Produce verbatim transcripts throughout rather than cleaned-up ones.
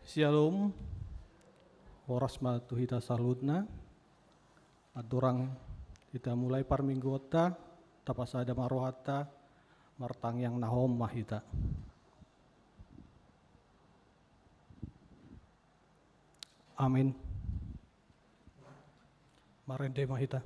Syalom. Horas ma tu hita saluhutna. Andorang hita mulai parmingguonta, tapasada ma rohanta, martangiang na hohom ma hita. Amin. Marende ma hita.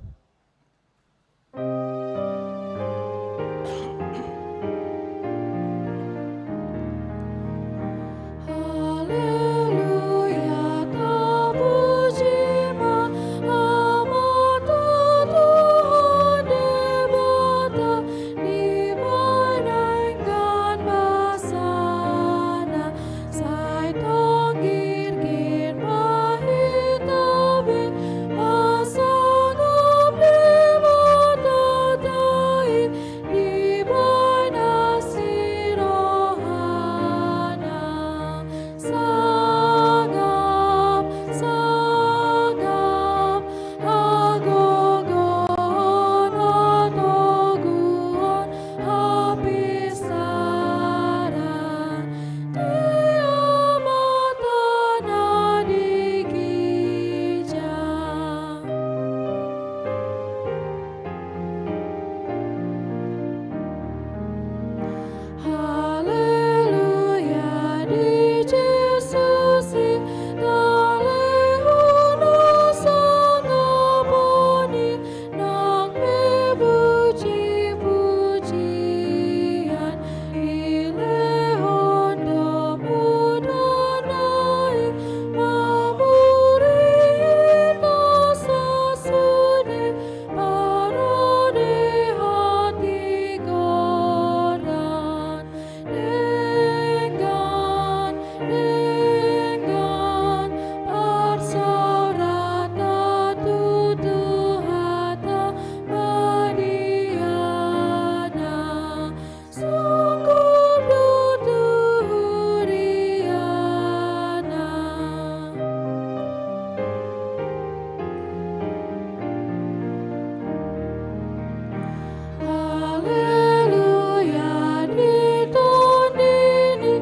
Haleluya, tapuji ma Amanta Tuhan Debata, dibahen denggan basana, sai tong girgir ma hita be, pasangap Debata i, dibahen asi rohana. Sangap, sangap, hagogoon, hatoguon, hapisaran, di Amanta na di ginjang. Haleluya, di Jesus i talehon hasangapon i, nang pe pujipujian, dilehon do mudana i, mamuri hita sasude, parade hatigoran. Denggan, denggan, parsaoranta tu Tuhanta, badia na sungkun do tu huriana. Haleluya, di Tondi ni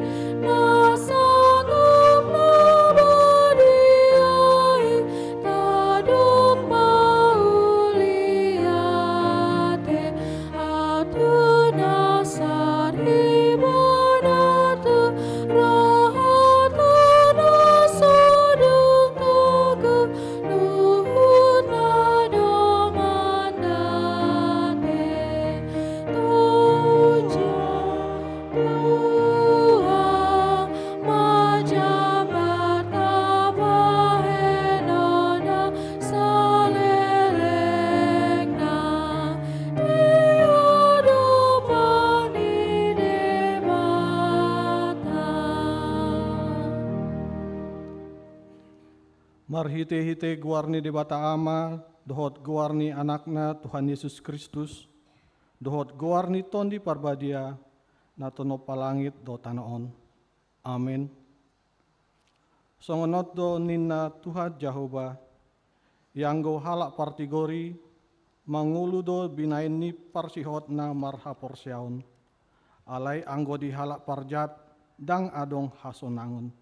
na sangap na badia i, tadok mauliate, aut tu na saripeon, tu rohanta na so dung togu, luhut na do mandate. Tonjak, luhang ma jambar tabahen on nang saleleng nang di adopan ni Debata. Marhitehite goar ni Debata Ama, dohot goar ni Anakna Tuhan Jesus Kristus, dohot goar ni Tondi Parbadia, na tinompa langit dohot tano on. Amen. Songon on do ninna Tuhan Jahowa, ianggo halak partigor i, mangolu do binahen ni parsihotna marhaporseaon. Alai anggo di halak parjat, ndang adong hasonangon.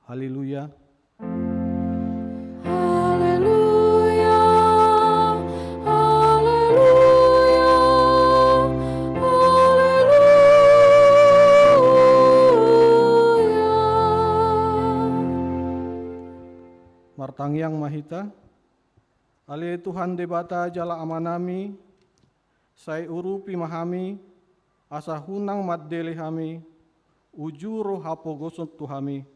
Haleluya. Haleluya, haleluya, haleluya. Martangiang ma hita. Ale Tuhan Debata jala Amanami, sai urupi ma hami, asa unang mandele hami, uju ro hapogoson tu hami,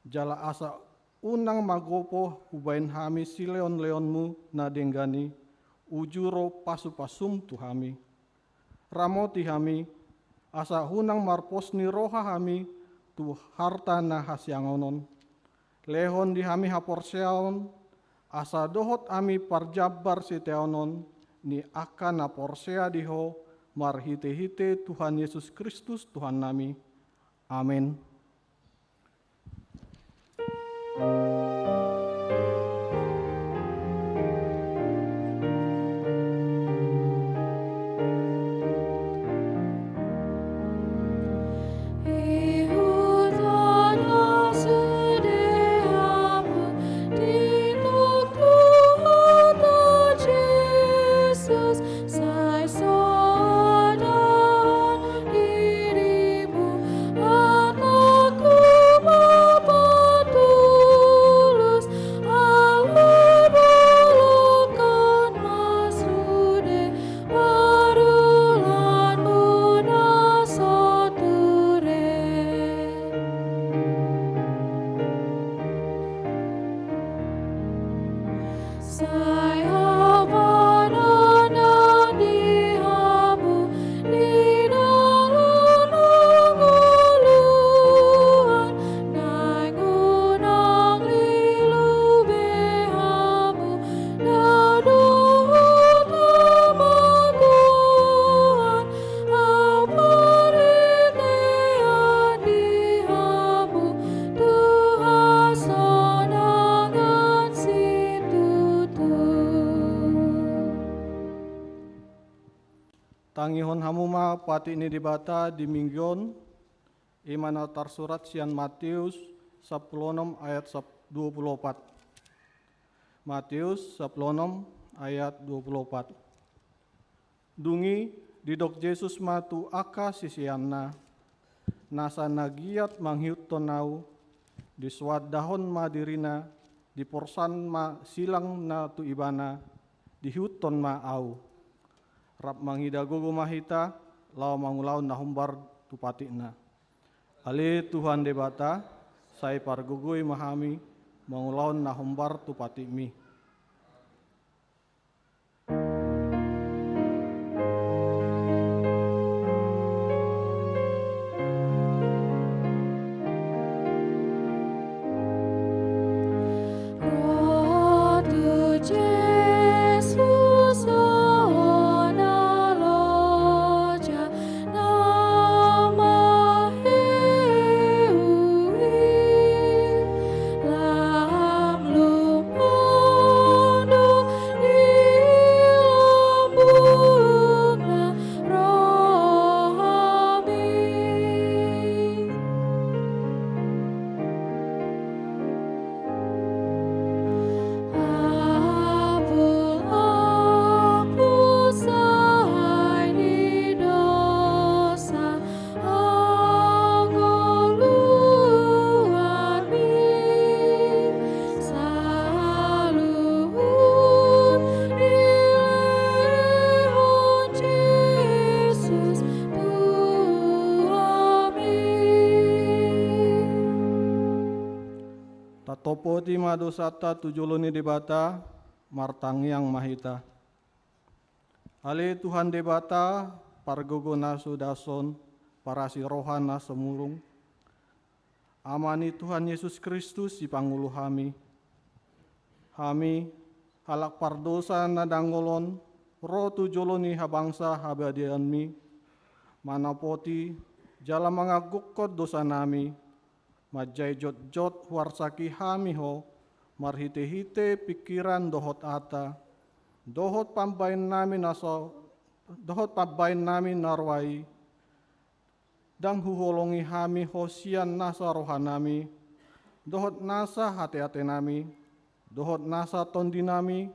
jala asa unang magopo hubahen hami silehonlehonmu na denggan i, uju ro pasupasum tu hami. Ramoti hami, asa unang marpos ni roha hami tu harta na hasianganon. Lehon di hami haporseaon, asa dohot hami parjambar siteanon ni angka na porsea di Ho marhitehite Tuhan Jesus Kristus Tuhannami. Amen. Tangihon hamu ma patik ni Debata di Minggu on, i ma na tarsurat sian Matius sampulu onom ayat sap-, dua pulu opat. Matius sampulu onom ayat dua pulu opat. Dung i didok Jesus ma tu angka siseanna, nasa na giat mangihuthon Ahu, disoadahon ma dirina, diporsan ma silang na tu ibana, diihuthon ma Ahu. Rap mangida gogo ma hita, laho mangulahon na hombar tu patikna. Ale Tuhan Debata, sai pargogoi ma hami, mangulahon na hombar tu patikmi. Tatopoti ma dosanta tu jolo ni Debata, martangiang ma hita. Ale Tuhan Debata, pargogo na so dashon, parasi roha na so murung, Ama ni Tuhan Jesus Kristus, sipangolu hami. Hami, halak pardosa na dangol on, ro tu jolo ni habangsa habadiaonmi, manopoti jala manganggongkon dosanami, manjai jotjot huarsaki hami Ho, marhitehite pingkiran dohot hata, dohot pambahen nami na so, dohot pambahen nami na roa i. Ndang huholongi hami Ho sian nasa rohanami, dohot nasa hatehatenami, dohot nasa tondinami,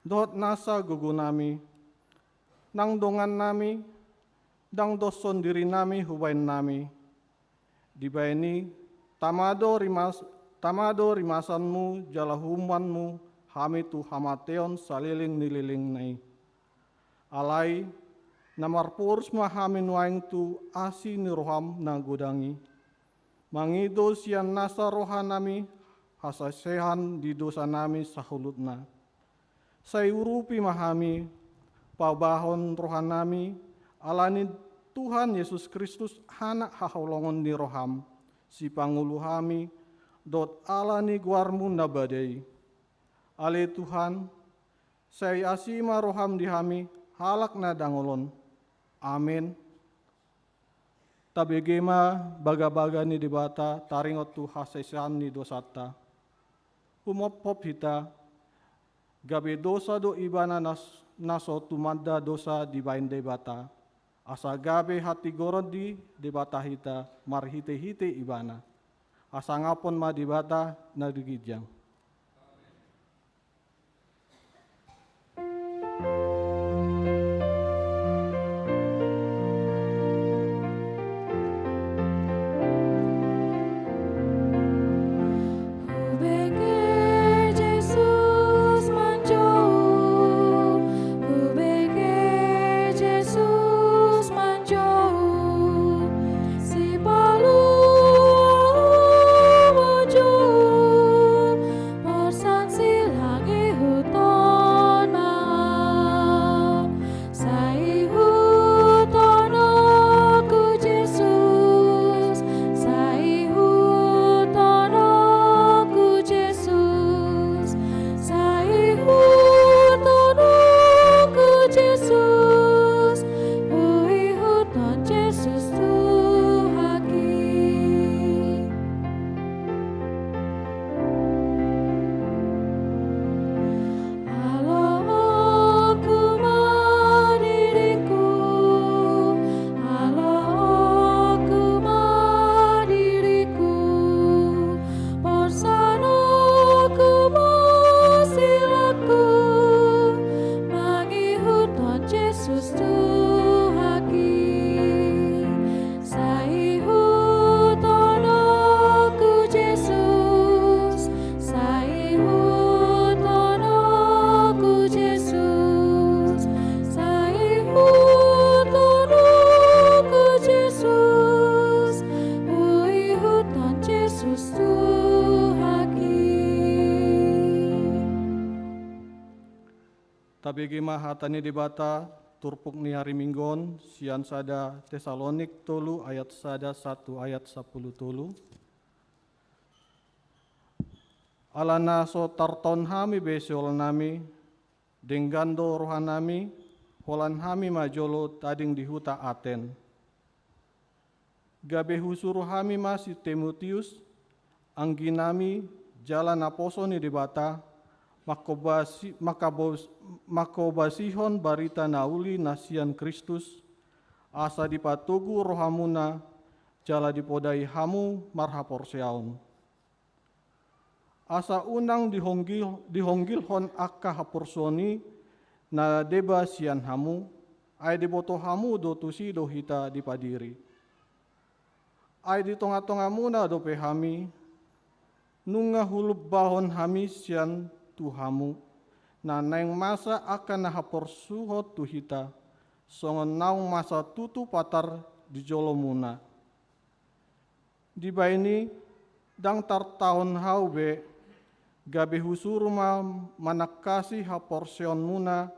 dohot nasa gogonami, nang dongannami, ndang doshon dirinami hubahen nami. Dibahen i, tama do rimas-, tama do rimasonmu jala huhumanmu hami tu hamateon saleleng ni lelengna i. Alai, na marporus ma hami nuaeng tu asi ni roham na godang i, mangido sian nasa rohanami hasasean di dosanami saluhutna. Sai urupi ma hami, paubahon rohanami, ala ni Tuhan Jesus Kristus, Anak haholongon ni roham, sipangolu hami, dohot ala ni goarmu na badia i. Ale Tuhan, sai asi ma roham di hami, halak na dangol on. Amen. Tabege ma bagabaga ni Debata taringot tu hasasean ni dosanta. Humophop hita, gabe dosa do Ibana nas-, na so tumanda dosa dibahen Debata, asa gabe hatigoron di Debata hita marhitehite Ibana. Hasangaphon ma Debata na di ginjang. Tabege ma hata ni Debata, turpuk ni ari Minggu on, sian sada Tesalonik tolu ayat sada sahat tu ayat sampulu tolu. Alana so tartaon hami be sihol nami, denggan do roha nami, holan hami ma jolo tading di huta Aten. Gabe husuru hami ma si Timotius, anggi nami, jala naposo ni Debata, mangkobasi-, mangkabos-, mangkobasihon barita na uli na sian Kristus, asa dipatogu rohamuna, jala dipodai hamu marhaporseaon. Asa unang dihonggil-, dihonggilhon angka haporseaon i na deba sian hamu, ai diboto hamu do tusi do hita dipadiri. Ai di tonga-tongamuna dope hami, nunga hulumbahon hami sian tu hamu, na naeng masa angka na haporsuhon tu hita, songon naung masa tutu patar di jolomuna. Dibahen i, ndang tartaon hau be, gabe husuru ma manangkasi haporseaonmuna,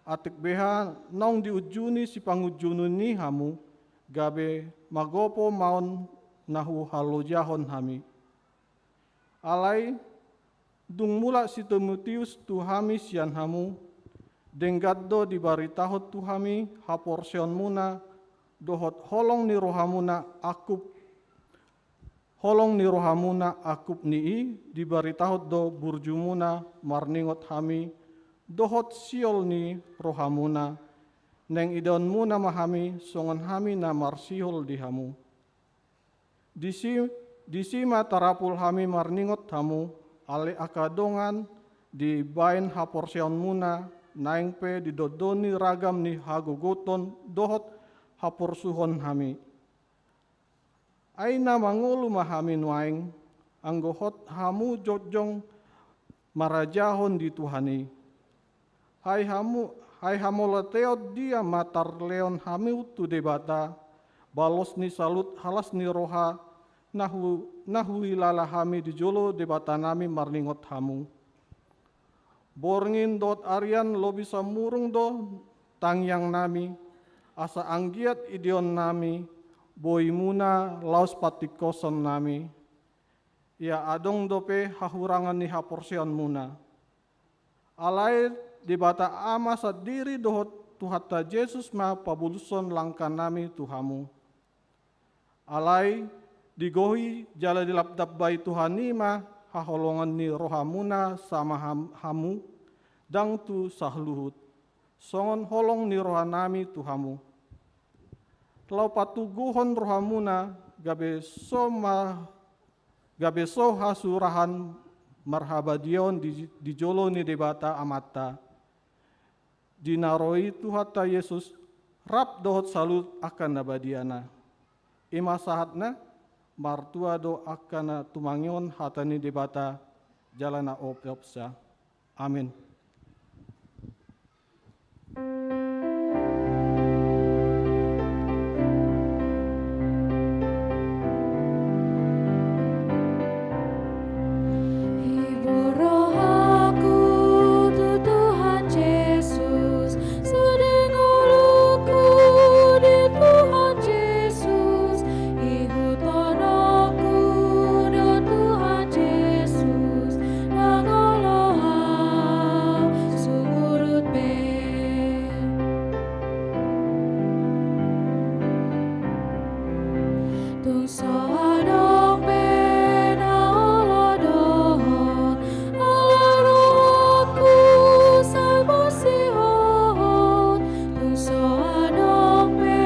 atik beha naung diunjuni sipangunjunon i hamu, gabe magopo ma on na huhalojahon hami. Alai, dung mulak si Timotius tu hami sian hamu, denggan do dibaritahon tu hami haporseaonmuna, dohot holong ni rohamuna angkup, holong ni rohamuna angkup ni i, dibaritahon do burjumuna marningot hami, dohot sihol ni rohamuna, naeng idaonmuna ma hami, songon hami na marsihol di hamu. Disi, disi ma tarapul hami marningot hamu, alai angka dongan dibahen haporseaonmuna, naeng pe didondoni ragam ni hagogoton dohot haporsuhon hami. Ai na mangolu ma hami nuaeng, anggo hot hamu jongjong marajahon di Tuhan i. Hai hamu, hai hamauliateon dia ma tarlehon hamu tu Debata, balos ni saluhut las ni roha, na hu-, na huhilala hami di jolo Debatanami marningot hamu. Borngin dohot arian lobi samurung do tangiangnami, asa anggiat idaonnami bohimuna laos patingkosonnami. Ia adong dope hahurangan ni haporseaonmuna. Alai Debata Ama sandiri dohot Tuhanta Jesus ma pabolushon langkanami tu hamu. Alai digohi jala dilapdapbai Tuhan i ma haholongan ni rohamuna sama ham-, hamu, ndang tu saluhut, songon holong ni rohanami tu hamu. Laho patoguhon rohamuna, gabe so ma-, gabe so hasurahan marhabadiaon di, di jolo ni Debata Amanta, di na ro i Tuhanta Jesus, rap dohot saluhut angka na badiana. I ma sahatna, martua do angka na tumangihon hata ni Debata, jala na opeopsa. Amin. Hibur rohaku tu Tuhan Jesus, sude ngolungku di Tuhan Jesus, ihuthononku do Tuhan Jesus, ndang olo hau sumurut be. Tung so adong pe na olo dohot, ala rohangku sai masihol. Tung so adong pe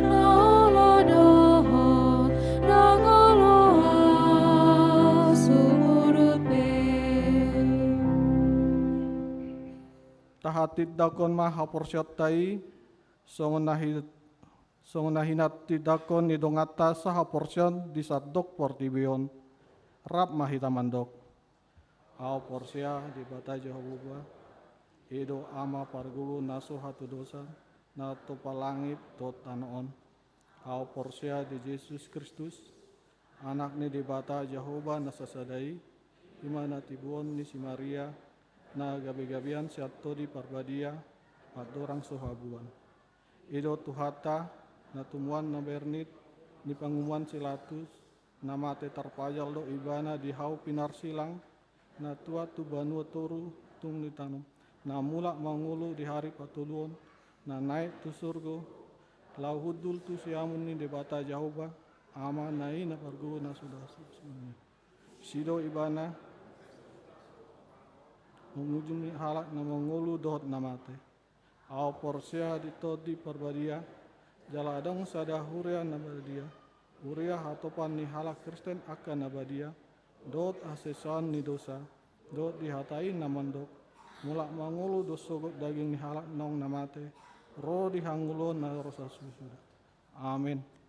na olo dohot, ndang olo hau sumurut be. Tahatindangkon ma haporseaonta i, songon na hi-, songon na hinatindangkon ni donganta sahaporseaon di sandok portibi on. Rap ma hita mandok. Ahu porsea di Debata Jahowa, i do Ama pargogo na so hatudosan, na tompa langit dohot tano on. Ahu porsea di Jesus Kristus, Anak ni Debata Jahowa na sasada i, i ma na tibuon ni si Maria, na gabe-gabean sian Tondi Parbadia, andorang so habuan. I do Tuhanta, na tumuan na bernit ni pangumuan si Latus, na mate tarpajal do ibana di hau pinarsilang, na tuat tu banua toru tung ni tano, na mulak mangolu di ari patoluhon, na naek tu surgo, laho hundul tu siamun ni Debata Jahowa, Ama na i na pargogo na so dasuk. Disi do ibana mangujungi halak na mangolu dohot na mate. Ahu porsea di Tondi Parbadia, jala adong sada huria na badia, huria hatopan ni halak Kristen angka na badia, dohot hasesaon ni dosa, dohot di hata i na mandok, mulak mangolu do sogot daging ni halak naung na mate, ro di hangoluan na ro sasusuda. Amen.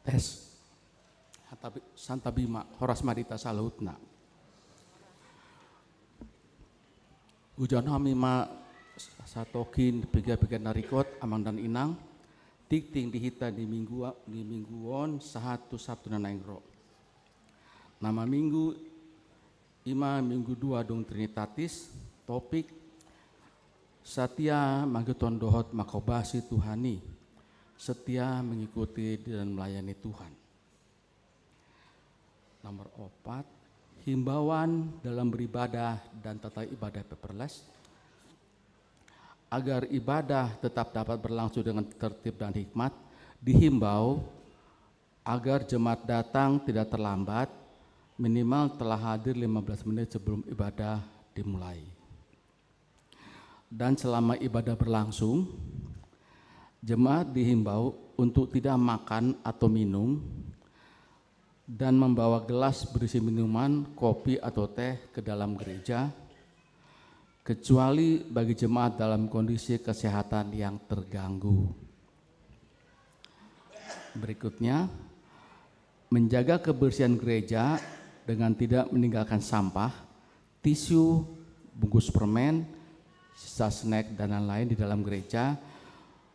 Tes. Santabi-, santabi ma, horas ma di hita saluhutna. Hujaha hami ma satongkin piga-piga na ringkot, amang dan inang, tingting di hita di minggu, di minggu on sahat tu Sabtu na naeng ro. Nama minggu i ma minggu dua dung Trinitatis, topik: Setia mangihut dohot manghobasi Tuhan i, setia mengikuti dan melayani Tuhan. Nomor opat, himbauan dalam beribadah dan tata ibadah Paperless. Agar ibadah tetap dapat berlangsung dengan tertib dan hikmat, dihimbau agar jemaat datang tidak terlambat, minimal telah hadir lima belas menit sebelum ibadah dimulai. Dan selama ibadah berlangsung, jemaat dihimbau untuk tidak makan atau minum dan membawa gelas berisi minuman, kopi atau teh ke dalam gereja, kecuali bagi jemaat dalam kondisi kesehatan yang terganggu. Berikutnya, menjaga kebersihan gereja dengan tidak meninggalkan sampah, tisu, bungkus permen, sisa snack, dan lain-lain di dalam gereja,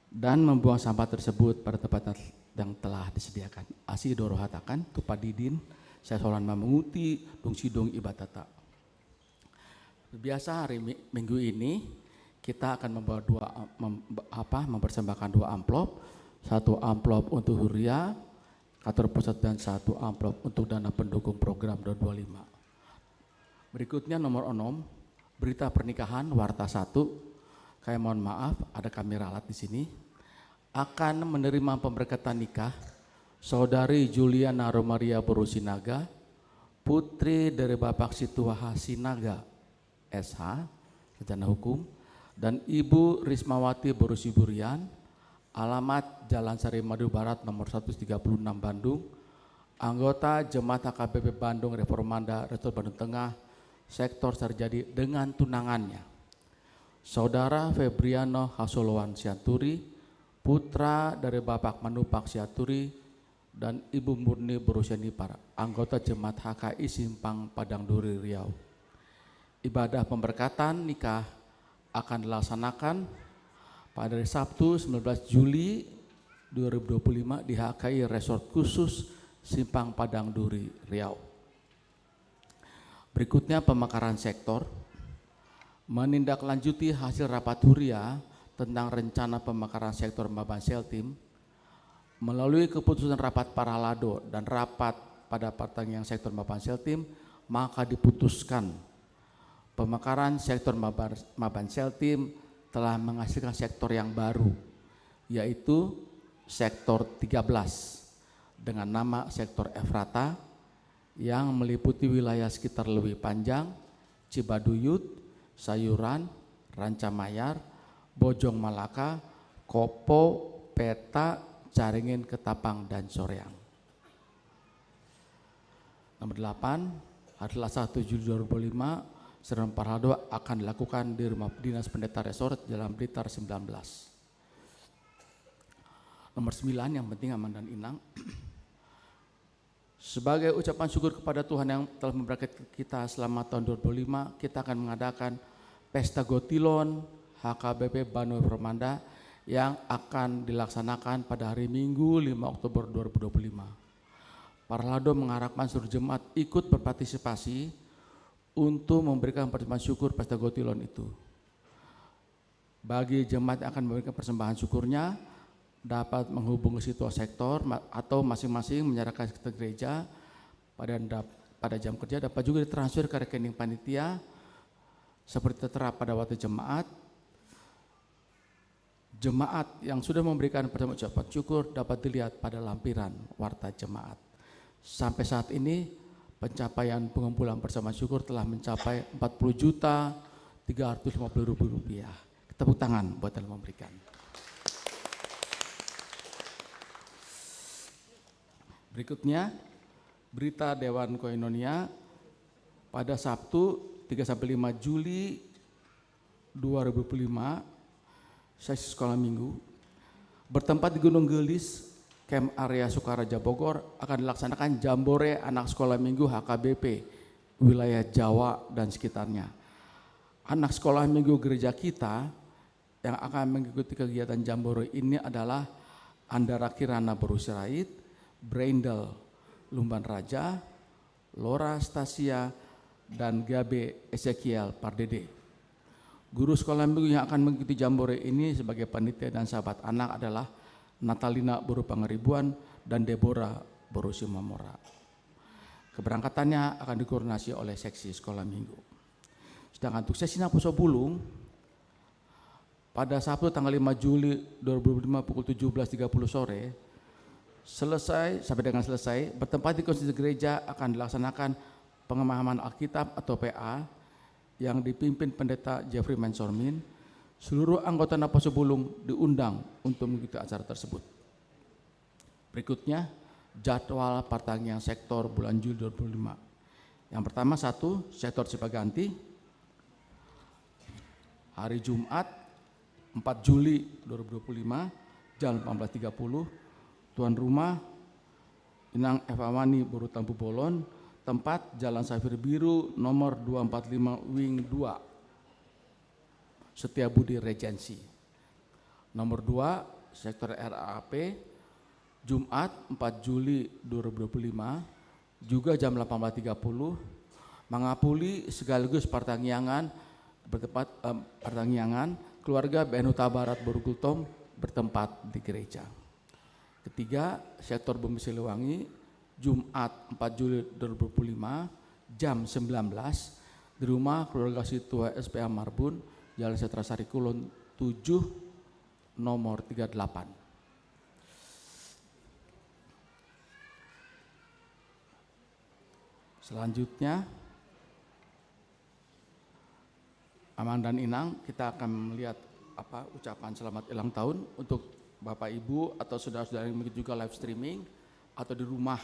dan membuang sampah tersebut pada tempat yang telah disediakan. Asi do rohata kan, tu padidin, sai holan ma manguti dung sidung ibatata. Biasa hari Mi-, Minggu ini kita akan membawa dua am-, mem-, apa, mempersembahkan dua amplop, satu amplop untuk Huria Kantor Pusat dan satu amplop untuk dana pendukung program dua dua lima. Berikutnya nomor onom, berita pernikahan, warta satu. Kami mohon maaf, ada kami ralat di sini. Akan menerima pemberkatan nikah Saudari Juliana Romaria boru Sinaga, putri dari Bapak Situa H Sinaga, S H, sarjana hukum, dan Ibu Rismawati boru Siburian, alamat Jalan Sari Madu Barat nomor seratus tiga puluh enam Bandung, anggota Jemaat H K B P Bandung Reformanda Resort Bandung Tengah, Sektor Sarijadi, dengan tunangannya, Saudara Febriano Hasoloan Sianturi, putra dari Bapak Manupak Sianturi, dan Ibu Murni boru Sianipar, anggota Jemaat H K I Simpang Padang Duri, Riau. Ibadah pemberkatan nikah akan dilaksanakan pada hari Sabtu, sembilan belas Juli dua ribu dua puluh lima, di H K I Resort Khusus Simpang Padang Duri, Riau. Berikutnya, pemekaran sektor. Menindaklanjuti hasil rapat Huria tentang rencana pemekaran sektor Maban Seltim, melalui keputusan rapat parhalado dan rapat pada partangiang sektor Maban Seltim, maka diputuskan pemekaran sektor Maban, Maban Seltim telah menghasilkan sektor yang baru, yaitu sektor tiga belas, dengan nama Sektor Efrata, yang meliputi wilayah sekitar Lewi Panjang, Cibaduyut, Sayuran, Rancamayar, Bojong Malaka, Kopo, Peta, Caringin, Ketapang, dan Soreang. Nomor delapan, hari Selasa satu Juli dua ribu dua puluh lima, sidang parhalado akan dilakukan di Rumah Dinas Pendeta Resort Jalan Blitar sembilan belas. Nomor sembilan, yang penting, amang dan inang. Sebagai ucapan syukur kepada Tuhan yang telah memberkati kita selama tahun dua ribu dua puluh lima, kita akan mengadakan Pesta Gotilon H K B P Banua Reformanda yang akan dilaksanakan pada hari Minggu, lima Oktober dua ribu dua puluh lima. Parhalado mengharapkan seluruh jemaat ikut berpartisipasi untuk memberikan persembahan syukur Pesta Gotilon itu. Bagi jemaat yang akan memberikan persembahan syukurnya, dapat menghubungi situa sektor ma-, atau masing-masing menyerahkan ke gereja pada, pada jam kerja, dapat juga ditransfer ke rekening panitia seperti tertera pada warta jemaat. Jemaat yang sudah memberikan persembahan ucapan syukur dapat dilihat pada lampiran warta jemaat. Sampai saat ini, pencapaian pengumpulan persembahan syukur telah mencapai empat puluh juta tiga ratus lima puluh ribu rupiah. Tepuk tangan buat yang memberikan. Berikutnya, berita Dewan Koinonia pada Sabtu, tiga sampai lima Juli dua ribu dua puluh lima, sesi sekolah minggu, bertempat di Gunung Gelis, Camp Area Sukaraja Bogor akan dilaksanakan Jambore Anak Sekolah Minggu H K B P wilayah Jawa dan sekitarnya. Anak sekolah minggu gereja kita yang akan mengikuti kegiatan Jambore ini adalah Andara Kirana boru Sirait, Braindel Lumban Raja, Lora Stasia, dan Gabe Ezekiel Pardede. Guru sekolah minggu yang akan mengikuti Jambore ini sebagai panitia dan sahabat anak adalah Natalina boru Pangaribuan dan Deborah boru Simamora. Keberangkatannya akan dikoordinasi oleh seksi sekolah minggu. Sedangkan untuk sesi naposobulung, pada Sabtu tanggal lima Juli dua ribu dua puluh lima pukul tujuh belas tiga puluh sore, selesai, sampai dengan selesai, bertempat di konstitusi gereja akan dilaksanakan pemahaman Alkitab atau P A yang dipimpin Pendeta Jeffrey Mensormin. Seluruh anggota naposobulung diundang untuk mengikuti acara tersebut. Berikutnya, jadwal partangiangan sektor bulan Juli dua ribu dua puluh lima. Yang pertama, satu, sektor Cipaganti, hari Jumat, empat Juli dua ribu dua puluh lima, jam delapan belas tiga puluh. Tuan rumah, Inang Eva Mani boru Tampubolon, tempat Jalan Safir Biru, nomor dua empat lima, wing dua. Setiabudi Regency. Nomor dua, sektor R A P, Jumat, empat Juli dua ribu dua puluh lima, juga jam delapan belas tiga puluh, mangapuli sekaligus partangiangan, bertempat, em, partangiangan keluarga B N Huta Barat boru Gultom bertempat di gereja. Ketiga, sektor Bumi Siliwangi, Jumat, empat Juli dua ribu dua puluh lima, jam sembilan belas, di rumah keluarga Situa S P A Marbun, Jalan Setra Sari Kulon tujuh, nomor tiga delapan. Selanjutnya, Amang dan Inang, kita akan melihat, apa, ucapan selamat ulang tahun untuk Bapak Ibu atau saudara-saudara yang mungkin juga live streaming atau di rumah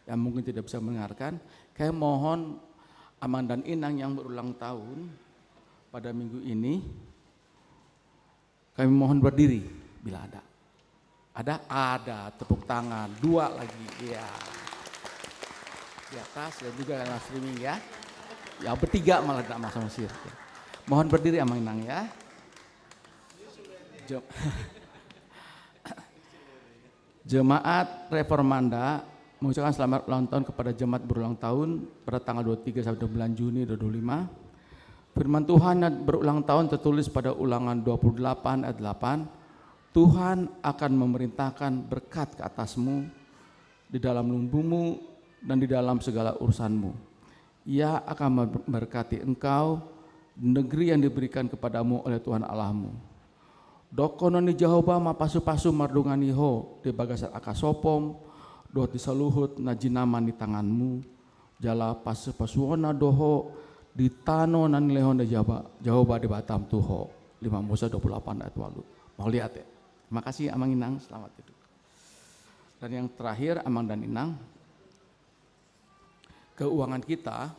yang mungkin tidak bisa mendengarkan. Kami mohon Amang dan Inang yang berulang tahun pada minggu ini, kami mohon berdiri bila ada. Ada? Ada. Tepuk tangan. Dua lagi. Iya. Di atas dan juga yang streaming, ya. Ya, bertiga malah tidak masuk mesir. Mohon berdiri, Amang Inang, ya. Jem-, Jemaat Reformanda mengucapkan selamat ulang tahun kepada jemaat berulang tahun pada tanggal dua puluh tiga sampai dua puluh sembilan Juni dua ribu dua puluh lima. Firman Tuhan yang berulang tahun tertulis pada Ulangan dua puluh delapan ayat delapan, "Tuhan akan memerintahkan berkat ke atasmu, di dalam lumbungmu, dan di dalam segala urusanmu. Ia akan memberkati engkau di negeri yang diberikan kepadamu oleh Tuhan Allahmu. Dohonon ni Jahowa ma pasu-pasu mardongan i ho di bagasan angka sopom, dohot di saluhut na jinama ni tanganmu, jala pasu-pasuonna do ho di tano na nilehon ni Jahowa, Jahowa Debatam tu ho." Lima Musa dua puluh delapan ayat walu. Mauliate. Terima kasih, Amang Inang. Selamat tidur. Dan yang terakhir, Amang dan Inang, keuangan kita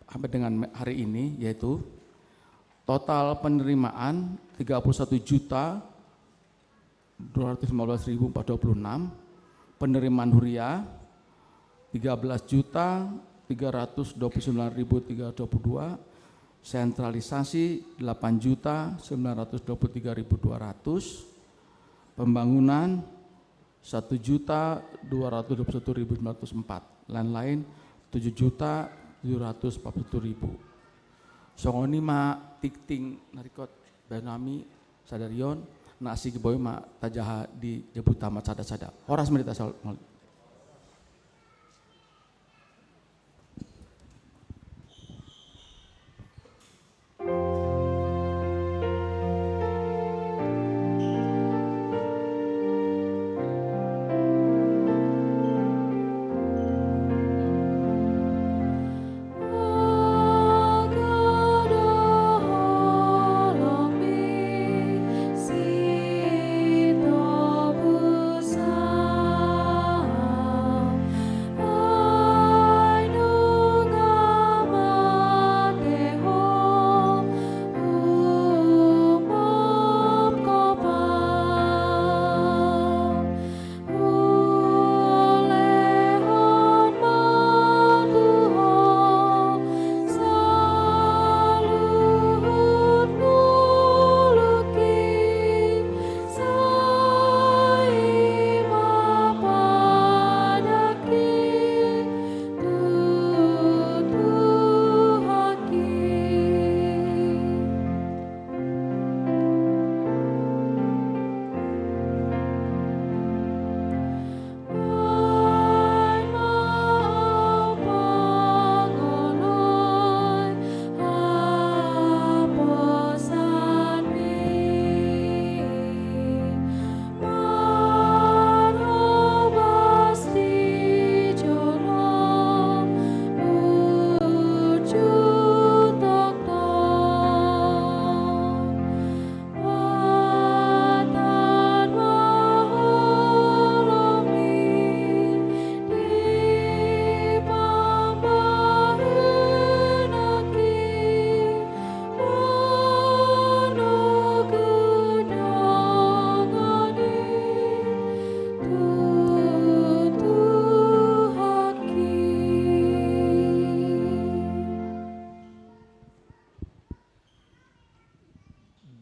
sampai dengan hari ini yaitu total penerimaan tiga puluh satu juta dua ratus lima belas ribu empat ratus dua puluh enam, penerimaan huria tiga belas juta tiga ratus dua puluh sembilan ribu tiga ratus dua puluh dua, sentralisasi delapan juta sembilan ratus dua puluh tiga ribu dua ratus, pembangunan satu juta dua ratus dua puluh satu ribu sembilan ratus empat, lain-lain tujuh juta tujuh ratus empat puluh satu ribu. Songon i ma tingting na ringkot bahen nami sadari on, na asing boi ma tajaha di jabu tamat sada-sada. Horas ma di hita saluhut.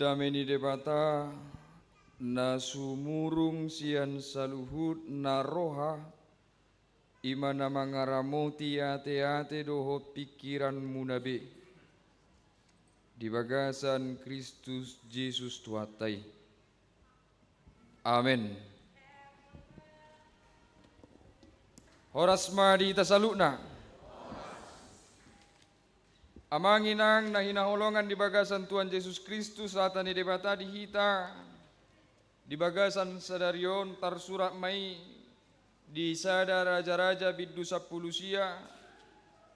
Dame ni Debata, na sumurung sian saluhut na roha, i ma na mangaramoti ateate dohot pingkiranmuna be, di bagasan Kristus Jesus Tuhanta i. Amen. Horas ma di hita saluhutna. Amang inang na hinaholongan di bagasan Tuhan Jesus Kristus, hata ni Debata di hita di bagasan sadari on tarsurat ma i di Sada Raja-raja bindu sampulu sia,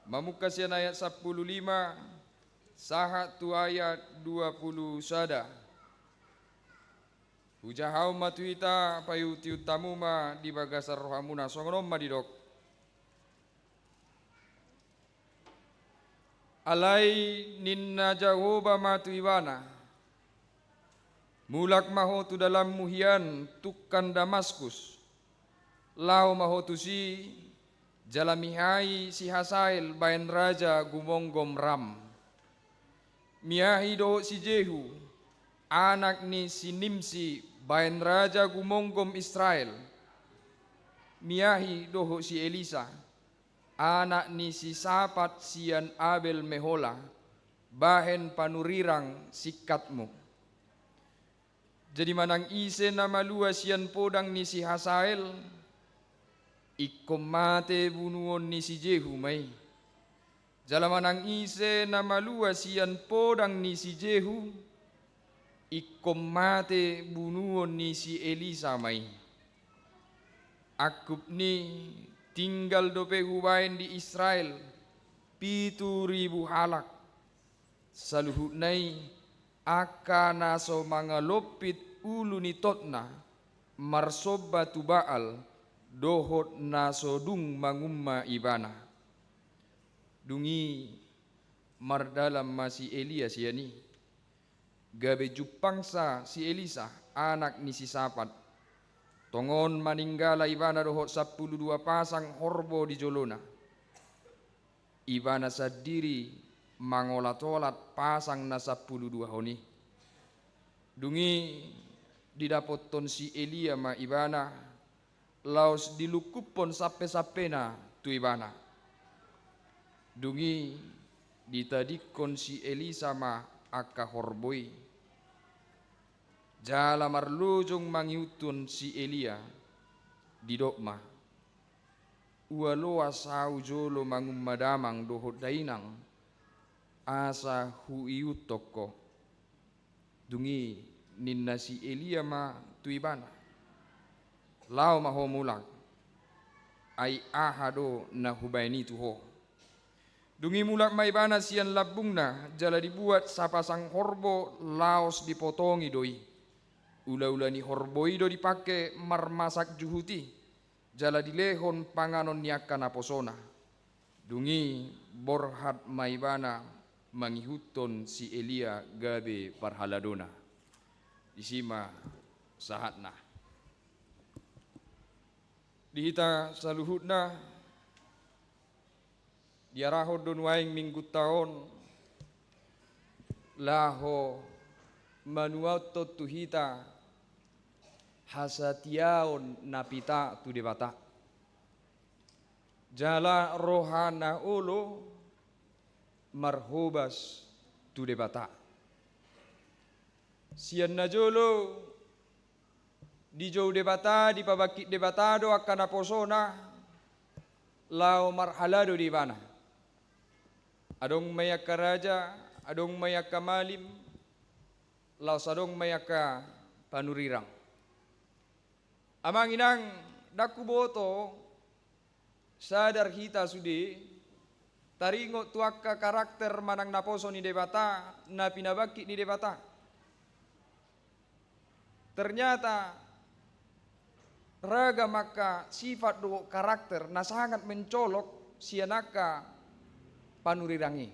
mamungka sian ayat sampulu lima sahat tu ayat dua pulu sada. Hujahahon ma tu hita, paihutihut hamu ma di bagasan rohamuna, songon on ma didok. Alai ninna Jahowa ma tu ibana: Mulak ma ho tu dalanmu hian tungkan Damaskus. Laho ma ho tusi, jala mihai si Hasael bahen raja gumonggom Ram. Miahi dohot si Jehu, anak ni si Nimsi, bahen raja gumonggom Israel. Miahi dohot si Elisa, anak ni si Sapat sian Abel Mehola, bahen panurirang singkatmu. Jadi manang ise na malua sian podang ni si Hasael, ingkon mate bunuon ni si Jehu ma i. Jala manang ise na malua sian podang ni si Jehu, ingkon mate bunuon ni si Elisa ma i. Angkup ni, tinggal dope hubahen di Israel pitu ribu halak. Saluhutna i angka na so mangalompit ulu ni totna marsomba tu Baal dohot na so dung mangumma ibana. Dung i mardalan ma si Elia sian i. Gabe jumpangsa si Elisa, anak ni si Sapat. Tongon maninggala ibana dohot sampulu dua pasang horbo di jolona. Ibana sandiri mangolatolat pasang na sampulu dua on i. Dung i didapothon si Elia ma ibana, laos dilungkuphon sampesampena tu ibana. Dung i ditadingkon si Elisa ma angka horbo i. Jala marlojong mangihuthon si Elia, didok ma: Ua loas ahu jolo mangumma damang dohot dainang, asa huihuthon ho. Dung i ninna si Elia ma tu ibana: Laho ma ho mulak, ai aha do na hubahen i tu ho? Dung i mulak ma ibana sian lambungna, jala dibuat sapasang horbo laos dipotongi do i. Ulaula ni horbo i do dipangke marmasak juhut i, jala dilehon panganon ni angka naposona. Dung i borhat ma ibana mangihuthon si Elia gabe parhaladona. Disi ma sahatna. Di hita saluhutna, diarahon do nuaeng minggunta on laho manuathon tu hita hasatiaon na pita tu Debata, jala roha na olo marhobas tu Debata. Sian na jolo dijou Debata, dipabangkit Debata do angka naposona laho marhalado di ibana. Adong ma i angka raja, adong ma i angka malim, laos adong ma i angka panurirang. Amang inang, ndang huboto sadar hita sude taringot tu angka karakter manang naposo ni Debata, na pinabangkit ni Debata. Ternyata ragam angka sifat dohot karakter na sangat mencolok sian angka panurirang i.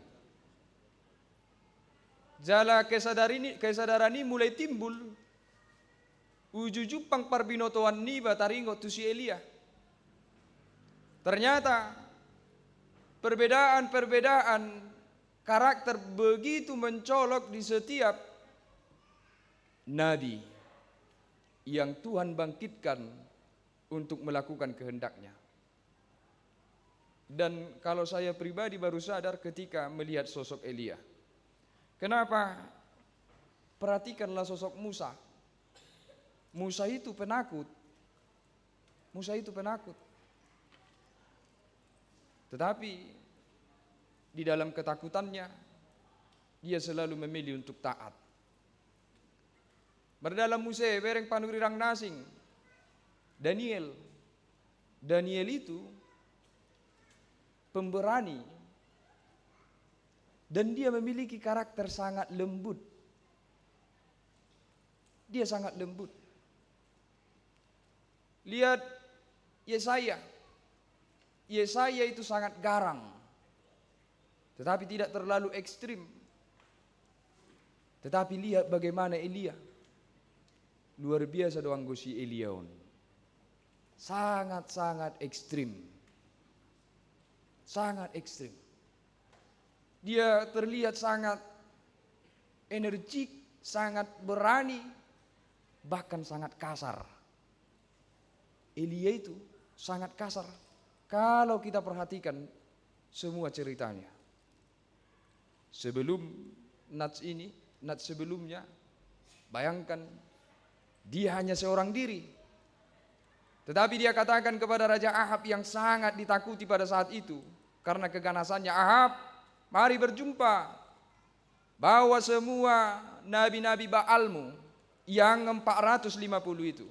Jala kesadaran i, kesadaran i mulai timbul uju jumpang parbinotoan niba taringot tu si Elia. Ternyata perbedaan-perbedaan karakter begitu mencolok di setiap Nabi yang Tuhan bangkitkan untuk melakukan kehendak-Nya. Dan kalau saya pribadi baru sadar ketika melihat sosok Elia. Kenapa? Perhatikanlah sosok Musa. Musa itu penakut. Musa itu penakut. Tetapi di dalam ketakutannya, dia selalu memilih untuk taat. Mardalan muse, bereng panurirang na asing, Daniel. Daniel itu pemberani, dan dia memiliki karakter sangat lembut. Dia sangat lembut. Lihat Yesaya. Yesaya itu sangat garang, tetapi tidak terlalu ekstrim. Tetapi lihat bagaimana Elia. Luar biasa do anggo si Elia on. Sangat-sangat ekstrim. Sangat ekstrim. Dia terlihat sangat energik, sangat berani, bahkan sangat kasar. Elia itu sangat kasar kalau kita perhatikan semua ceritanya. Sebelum nats ini, nats sebelumnya, bayangkan, dia hanya seorang diri. Tetapi dia katakan kepada Raja Ahab yang sangat ditakuti pada saat itu, karena keganasannya, "Ahab, mari berjumpa. Bawa semua nabi-nabi Baalmu yang empat ratus lima puluh itu,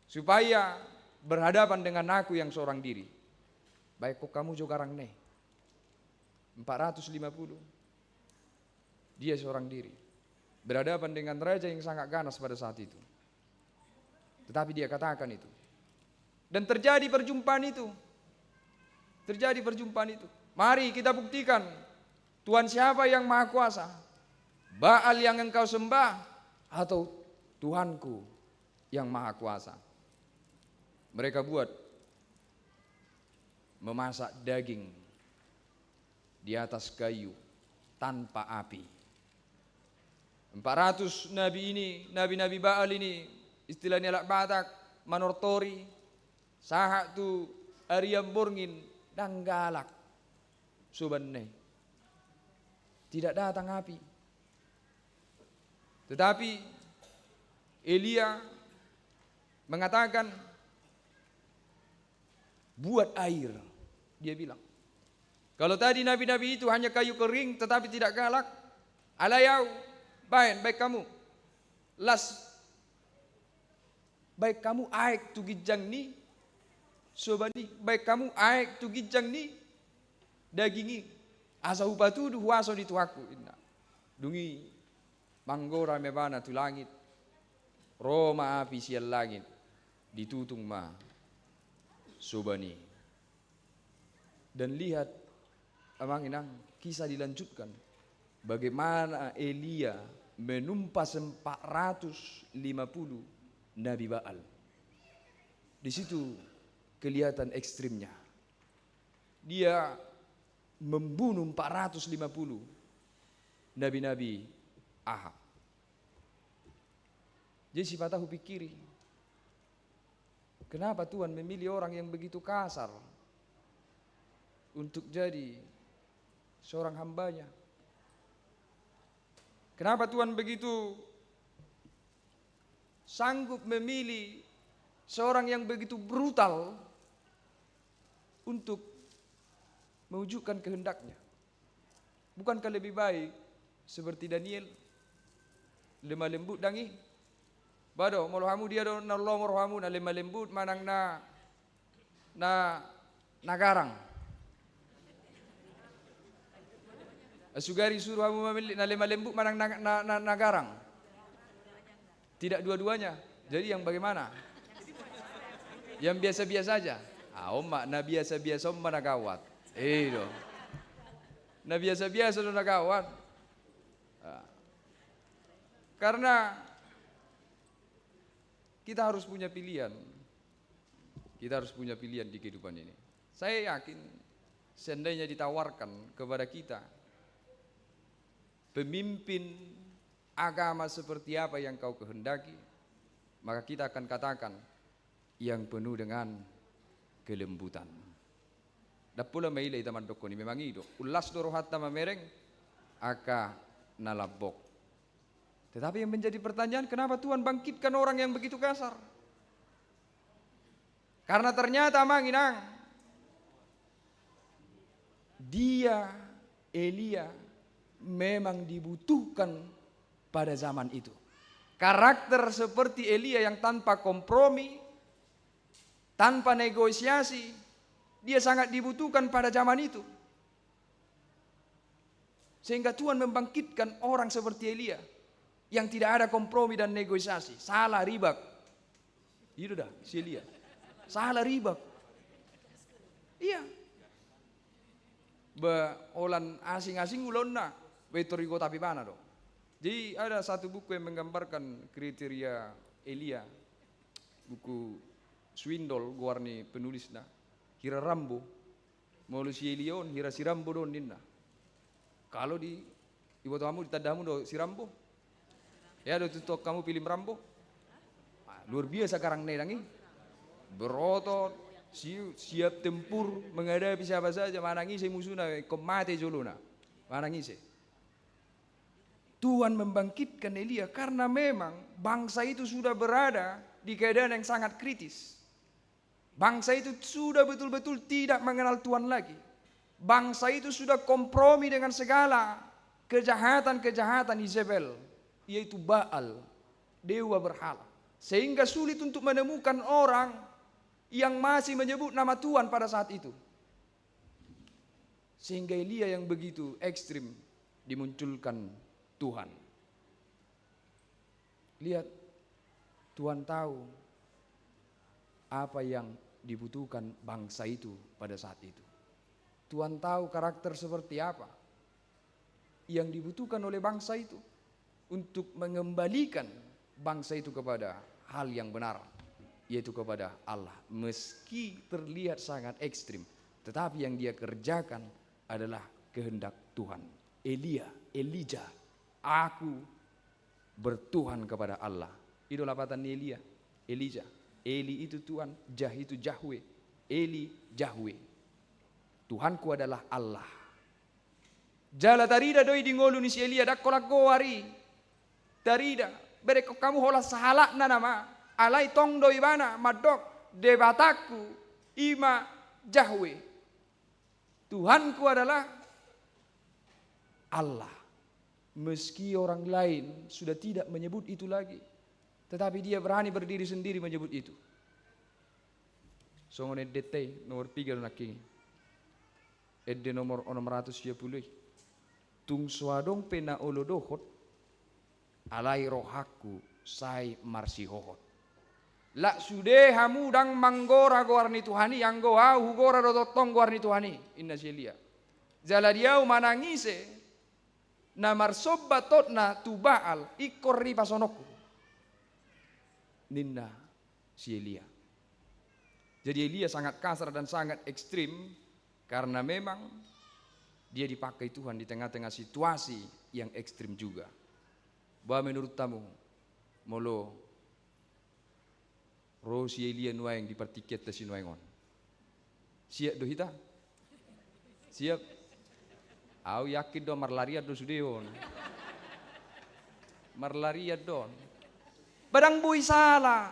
supaya berhadapan dengan aku yang seorang diri." Baik, kok kamu jo garang ne? Empat ratus lima puluh. Dia seorang diri. Berhadapan dengan raja yang sangat ganas pada saat itu. Tetapi dia katakan itu. Dan terjadi perjumpaan itu. Terjadi perjumpaan itu. Mari kita buktikan Tuhan siapa yang maha kuasa. Baal yang engkau sembah atau Tuhanku yang maha kuasa. Mereka buat memasak daging di atas kayu tanpa api. Empat ratus nabi ini, nabi-nabi Baal ini, istilah ni halak Batak, manortori, sahat tu arian borngin, ndang galak sobanna i. Tidak datang api. Tetapi Elia mengatakan, "Buat air," dia bilang. Kalau tadi nabi-nabi itu hanya kayu kering tetapi tidak galak, alai au, baen, baen hamu. Las, baen hamu aek tu ginjang ni soban i, baen hamu aek tu ginjang ni daging i, asa hupatudu huaso ni Tuhanku, inna. Dung i manggora ma ibana tu langit, ro ma api sian langit, ditutung ma soban i. Dan lihat, amang inang, kisah dilanjutkan. Bagaimana Elia menumpas empat ratus lima puluh nabi Baal. Di situ kelihatan ekstrimnya. Dia membunuh empat ratus lima puluh nabi-nabi Ahab. Jadi sipata hupikiri, kenapa Tuhan memilih orang yang begitu kasar untuk jadi seorang hamba-Nya? Kenapa Tuhan begitu sanggup memilih seorang yang begitu brutal untuk mewujudkan kehendak-Nya? Bukankah lebih baik seperti Daniel? Lemah lembut ndang i. Ba do, molo hamu dia do na lomo rohamu, na lemah lembut manang na, na, na garang? Sugari suru hamu mamillit na lemah lembut manang na, na, na, na garang? Tidak dua-duanya. Jadi yang bagaimana? Yang biasa-biasa aja. Ah, on ma, na biasa-biasa on ma na gawat. I do. Na biasa-biasa do na gawat. Ah. Karena kita harus punya pilihan. Kita harus punya pilihan di kehidupan ini. Saya yakin, seandainya ditawarkan kepada kita pemimpin Agama seperti apa yang kau kehendaki, maka kita akan katakan, yang penuh dengan kelembutan. Ndang pola maila hita mandokkon i, memang i do. Las do rohanta mamereng angka na lambok. Tetapi yang menjadi pertanyaan, kenapa Tuhan bangkitkan orang yang begitu kasar? Karena ternyata, Amang Inang, dia, Elia, memang dibutuhkan pada zaman itu. Karakter seperti Elia yang tanpa kompromi, tanpa negosiasi, dia sangat dibutuhkan pada zaman itu. Sehingga Tuhan membangkitkan orang seperti Elia yang tidak ada kompromi dan negosiasi. Sala ribak. I do da si Elia. Sala ribak. Ia. Ba holan asing-asing ulaonna, ba i tor di kota pe ibana do. Jadi ada satu buku yang menggambarkan kriteria Elia. Buku Swindoll goar ni penulisna. Hira Rambo. Molo si Elia on, hira si Rambo do on ninna. Kalau di, diboto hamu, ditanda hamu do si Rambo? Ia do tutu hamu film Rambo? Ah, luar biasa garang na i, dang i. Berotot, si-, siap tempur, menghadapi siapa saja, manang ise musuna, ingkon mate jolona. Manang ise. Tuhan membangkitkan Elia karena memang bangsa itu sudah berada di keadaan yang sangat kritis. Bangsa itu sudah betul-betul tidak mengenal Tuhan lagi. Bangsa itu sudah kompromi dengan segala kejahatan-kejahatan Izebel, yaitu Baal, dewa berhala. Sehingga sulit untuk menemukan orang yang masih menyebut nama Tuhan pada saat itu. Sehingga Elia yang begitu ekstrim dimunculkan Tuhan. Lihat, Tuhan tahu apa yang dibutuhkan bangsa itu pada saat itu. Tuhan tahu karakter seperti apa yang dibutuhkan oleh bangsa itu untuk mengembalikan bangsa itu kepada hal yang benar, yaitu kepada Allah. Meski terlihat sangat ekstrim, tetapi yang dia kerjakan adalah kehendak Tuhan. Elia, Elija, aku bertuhan kepada Allah. I do lapatan ni Elia, Elija. Eli itu Tuhan, Jah itu Jahwe. Eli, Jahwe. Tuhanku adalah Allah. Jala tarida do i di ngolu ni si Elia, ndang holan goar i. Tarida, berenghon hamu holan sahalakna nama. Alai tong do ibana mandok, Debatangku, i ma Jahwe. Tuhanku adalah Allah. Meski orang lain sudah tidak menyebut itu lagi, tetapi dia berani berdiri sendiri menyebut itu. Songon endenta i, nomor piga do nangkin i. Ende nomor onom ratus sia pulu i. Tung so adong pe na olo dohot, alai rohangku sai marsihohot. Lak sude hamu ndang manggora goar ni Tuhan i, anggo ahu hugora do tongtong goar ni Tuhan i, ninna si Elia. Jala di ahu manang ise na marsomba totna tu Baal, ingkon ripasononku, ninna si Elia. Jadi Elia sangat kasar dan sangat ekstrim karena memang dia dipakai Tuhan di tengah-tengah situasi yang ekstrim juga. Boha menurut hamu, molo ro si Elia nuaeng di partingkianta sinuaeng on, siap do hita? Siap? Ahu yakin do marlarian do sude on. Marlarian do on. Ba ndang boi sala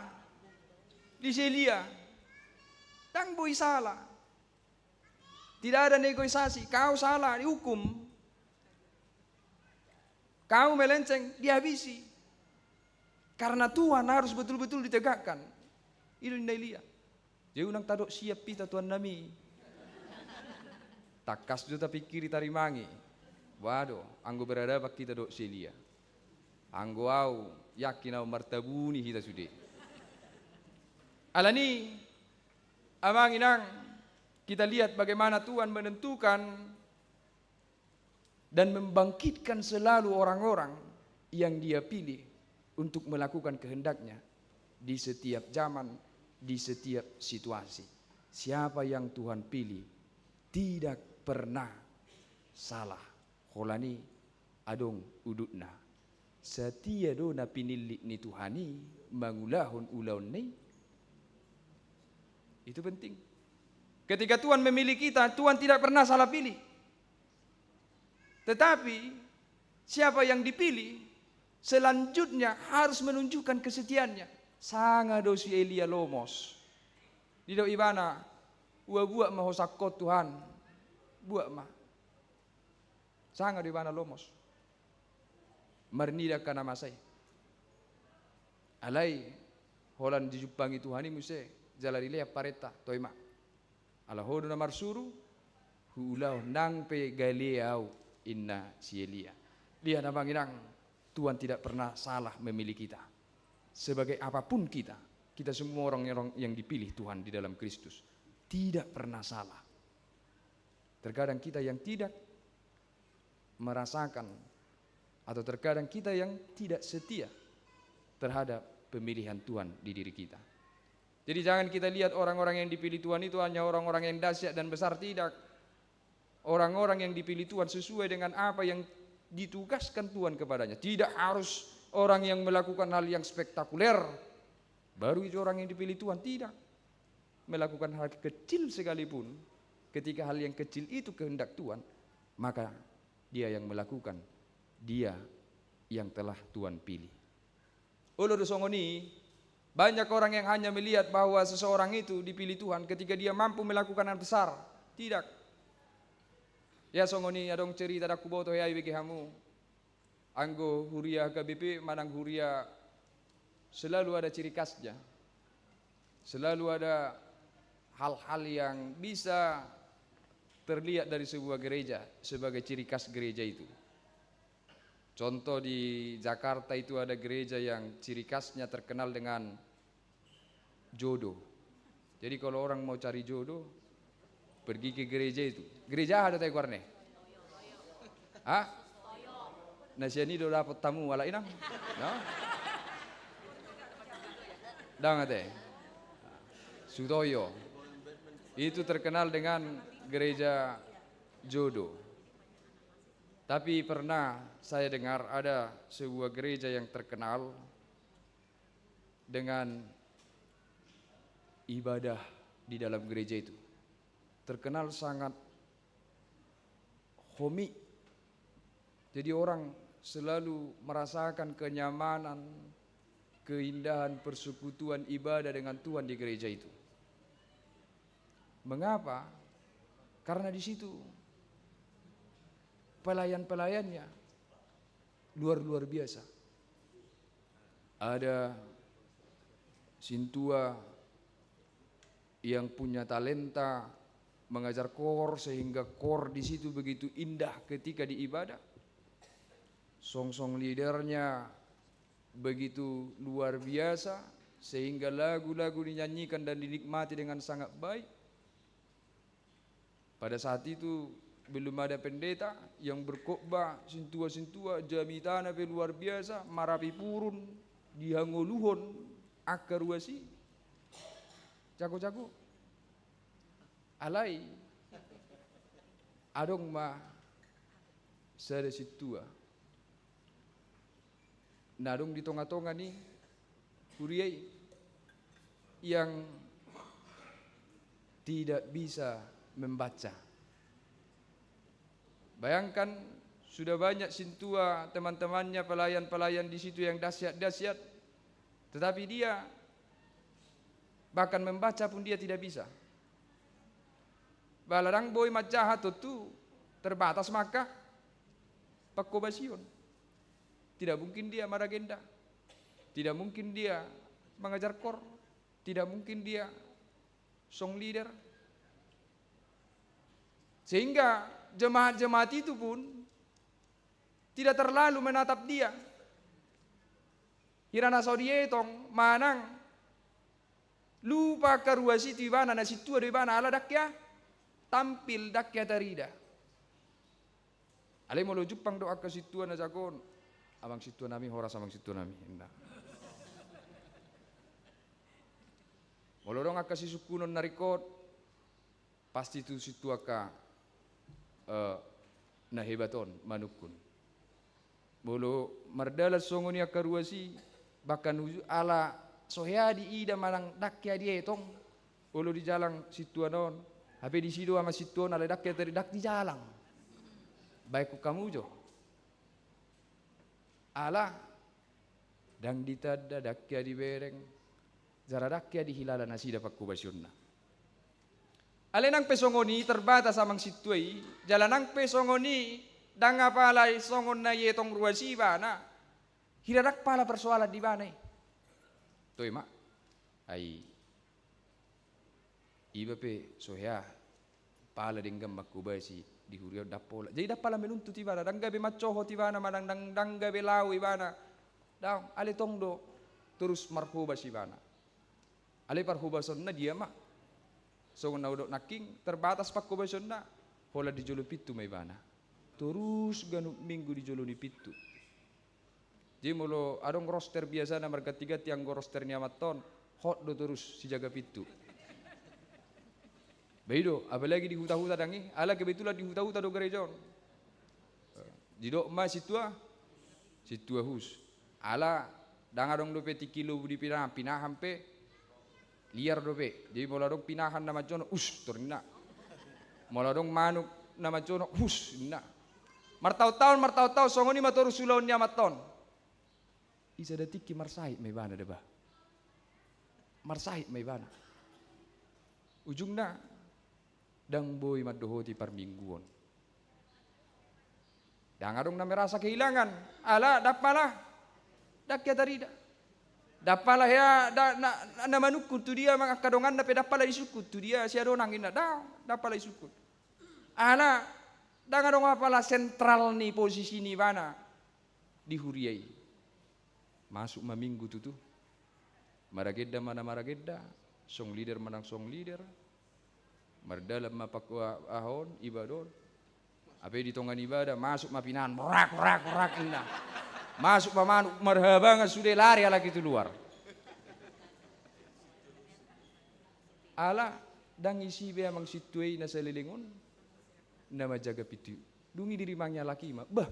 di si Elia. Ndang boi sala. Tidak ada negosiasi. Kau salah, dihukum. Kau melenceng, dihabisi. Karena Tuhan harus betul-betul ditegakkan. I do ninna Elia. Jadi unang tadok siap hita Tuhan nami. Tangkas do tapingkiri tarimangi. Boha do, anggo berhadapan hita dohot si Elia, anggo ahu, yakin ahu martabuni hita sude. Alani, Amang Inang, kita lihat bagaimana Tuhan menentukan dan membangkitkan selalu orang-orang yang Dia pilih untuk melakukan kehendak-Nya di setiap zaman, di setiap situasi. Siapa yang Tuhan pilih tidak pernah salah. Holan i adong udutna. Satia do na pinillit ni Tuhan i mangulahon ulaonna i. Itu penting. Ketika Tuhan memilih kita, Tuhan tidak pernah salah pilih. Tetapi, siapa yang dipilih, selanjutnya harus menunjukkan kesetiaannya. Sanga do si Elia lomos. Didok ibana, "Ua buat ma ho sangkot, Tuhan. Buat ma." Sanga do ibana lomos. Marnida angka na masa i. Alai, holan dijumpangi Tuhan i muse, jala dilehon parenta, "Toe ma. Ala ho do na marsuru, huulahon nang pe gale ahu," ninna si Elia. Dia na manginang, Tuhan tidak pernah salah memilih kita. Sebagai apapun kita, kita semua orang-orang yang dipilih Tuhan di dalam Kristus. Tidak pernah salah. Terkadang kita yang tidak merasakan, atau terkadang kita yang tidak setia terhadap pemilihan Tuhan di diri kita. Jadi, jangan kita lihat orang-orang yang dipilih Tuhan itu hanya orang-orang yang dahsyat dan besar, tidak. Orang-orang yang dipilih Tuhan sesuai dengan apa yang ditugaskan Tuhan kepadanya. Tidak harus orang yang melakukan hal yang spektakuler, baru itu orang yang dipilih Tuhan. Tidak. Melakukan hal kecil sekalipun, ketika hal yang kecil itu kehendak Tuhan, maka dia yang melakukan, dia yang telah Tuhan pilih. Olo do songon i, banyak orang yang hanya melihat bahwa seseorang itu dipilih Tuhan ketika dia mampu melakukan hal besar. Tidak. Ya, songon i, adong cerita, ndang huboto hea, ibege hamu. Anggo huria H K B P manang huria, selalu ada ciri khasnya. Selalu ada hal-hal yang bisa terlihat dari sebuah gereja sebagai ciri khas gereja itu. Contoh, di Jakarta itu ada gereja yang ciri khasnya terkenal dengan jodoh. Jadi, kalau orang mau cari jodoh, pergi ke gereja itu. Gereja aha do ate goarna? Hah? Na sian i do dapot hamu halak i nang? No? Ndang ate. Sutoyo. Itu terkenal dengan gereja jodoh. Tapi pernah saya dengar ada sebuah gereja yang terkenal dengan ibadah di dalam gereja itu. Terkenal sangat homey. Jadi, orang selalu merasakan kenyamanan, keindahan persekutuan ibadah dengan Tuhan di gereja itu. Mengapa? Karena di situ pelayan-pelayannya luar-luar biasa. Ada sintua yang punya talenta mengajar koor, sehingga koor di situ begitu indah ketika di ibadah. Song-song leadernya begitu luar biasa, sehingga lagu-lagu dinyanyikan dan dinikmati dengan sangat baik. Pada saat itu belum ada pendeta yang berkhotbah, sintua-sintua, jamitana pe luar biasa, marapi purun, dihangoluhon angka ruas i. Jago-jago. Alai, adong ma sada sintua na adong di tonga-tonga ni huria i yang tidak bisa membaca. Bayangkan, sudah banyak sintua, teman-temannya, pelayan-pelayan di situ yang dahsyat-dahsyat, tetapi dia bahkan membaca pun dia tidak bisa. Ba ala ndang boi manjaha, tontu terbatas ma angka pangkobasion. Tidak mungkin dia maragenda. Tidak mungkin dia mengajar koor. Tidak mungkin dia song leader. Sehingga jemaat-jemaat itu pun tidak terlalu menatap dia. Hira na so dietong manang lupa angka ruas i tu ibana, na sintua do ibana, ala ndang hea tampil, ndang hea tarida. Alai molo jumpang do angka sintua na jago on, "Amang sintua nami, horas amang sintua nami," ninna. Molo adong angka sisungkunon na ringkot, pasti tu sintua angka, eh, na hebat on manungkun. Molo mardalan songon i angka ruas i, bahkan uju-, ala so hea diida manang ndang hea dietong, olo dijalang sintua on, hape disi do ama sintua on, alai ndang hea tadi, ndang dijalang. Baen hamu jo. Ala ndang ditanda, ndang hea dibereng, jala ndang hea dihilala nasida pangkobasionna. Alai nang pe songon i terbatas amang sintua i, jala nang pe songon i ndang apala songon na ietong ruas i ibana, hira ndang pala persoalan di ibana i. Toe ma. Ai iba pe so hea pala denggan mangkobasi di huria on, ndang pola. Jadi ndang pala menuntut ibana, ndang gabe mansohot ibana, manang ndang, ndang gabe lao ibana. Daong, alai tong do torus marhobas ibana. Alai parhobasonna dia ma? Songon na hudok nangkin, terbatas pangkobasionna. Holan di jolo pintu ma ibana. Torus ganup minggu di jolo ni pintu. Jadi molo adong roster biasana marganti-ganti anggo roster ni amanta on, hot do torus sijaga pintu. Ba i do, apalagi di huta-huta ndang i, ala kebetulan di huta-huta do gareja on. Didok ma sintua, sintua hus. Ala ndang adong dope tingki lobu di pinahan, pinahan pe liar dope. Jadi molo adong pinahan na manjono, us, tor ninna. Molo adong manuk na manjono, hus, ninna. Martaon-taon, martaon-taon, songon i ma torus ulaon ni amanta on. Di sada tingki marsahit ma ibana deba. Marsahit ma ibana. Ujungna, ndang boi mandohoti parmingguon. Ndang adong na merasa kehilangan, ala ndang pala, ndang hea tarida. Ndang pala hea, da-, na, na manungkun tu dia, angka donganna pe ndang pala disungkun tu dia, sia do nang inna, ndang, ndang pala disungkun. Ala ndang adong apala sentral ni posisi ni ibana di huria i. Masuk ma minggu tutu. Maragenda ma na maragenda, song leader ma na song leader. Mardalan ma pangko-, aha on, ibadah on. Hape di tonga ni ibadah, masuk ma pinahan, rak, rak, rak, ninna. Masuk ma manuk, marhabangan sude, lari halak i tu luar. Ala ndang ise be amang sintua i na saleleng on na manjaga pintu i. Dung i dirimangi halak i ma, bah,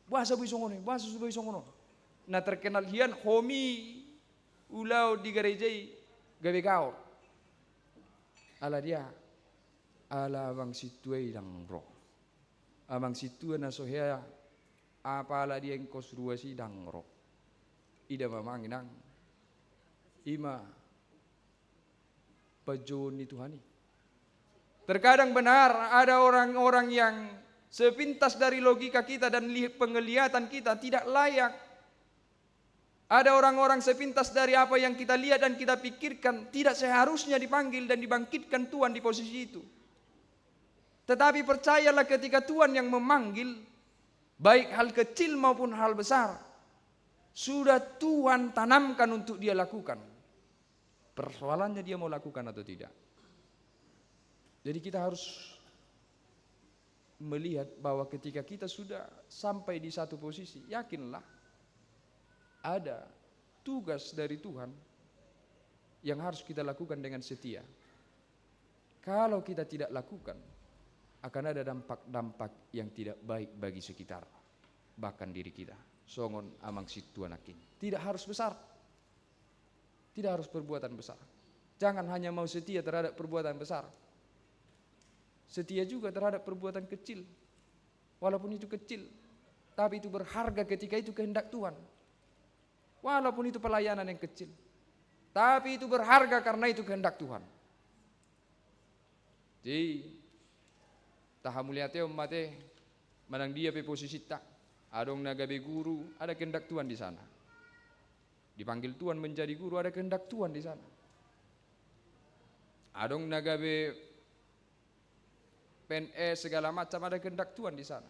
boasa boi songon on, boasa so boi songon on. Na terkenal hian, homi ulaon di gareja i gabe gaor. Ala dia? Ala amang sintua i ndang ro. Amang sintua na so hea apala di angka ruas i ndang ro. Ida ma amang inang. I ma panjouon ni Tuhan i. Terkadang benar ada orang-orang yang sepintas dari logika kita dan li-, penglihatan kita tidak layak. Ada orang-orang sepintas dari apa yang kita lihat dan kita pikirkan tidak seharusnya dipanggil dan dibangkitkan Tuhan di posisi itu. Tetapi percayalah, ketika Tuhan yang memanggil, baik hal kecil maupun hal besar, sudah Tuhan tanamkan untuk dia lakukan. Persoalannya dia mau lakukan atau tidak. Jadi kita harus melihat bahwa ketika kita sudah sampai di satu posisi, yakinlah ada tugas dari Tuhan yang harus kita lakukan dengan setia. Kalau kita tidak lakukan, akan ada dampak-dampak yang tidak baik bagi sekitar, bahkan diri kita. Songon amang sintua nangkin. Tidak harus besar. Tidak harus perbuatan besar. Jangan hanya mau setia terhadap perbuatan besar. Setia juga terhadap perbuatan kecil. Walaupun itu kecil, tapi itu berharga ketika itu kehendak Tuhan. Walaupun itu pelayanan yang kecil, tapi itu berharga karena itu kehendak Tuhan. Jadi, tahamauliateon ma ate, manang dia pe posisinta. Adong na gabe guru, ada kehendak Tuhan di sana. Dipanggil Tuhan menjadi guru, ada kehendak Tuhan di sana. Adong na gabe P N S segala macam, ada kehendak Tuhan di sana.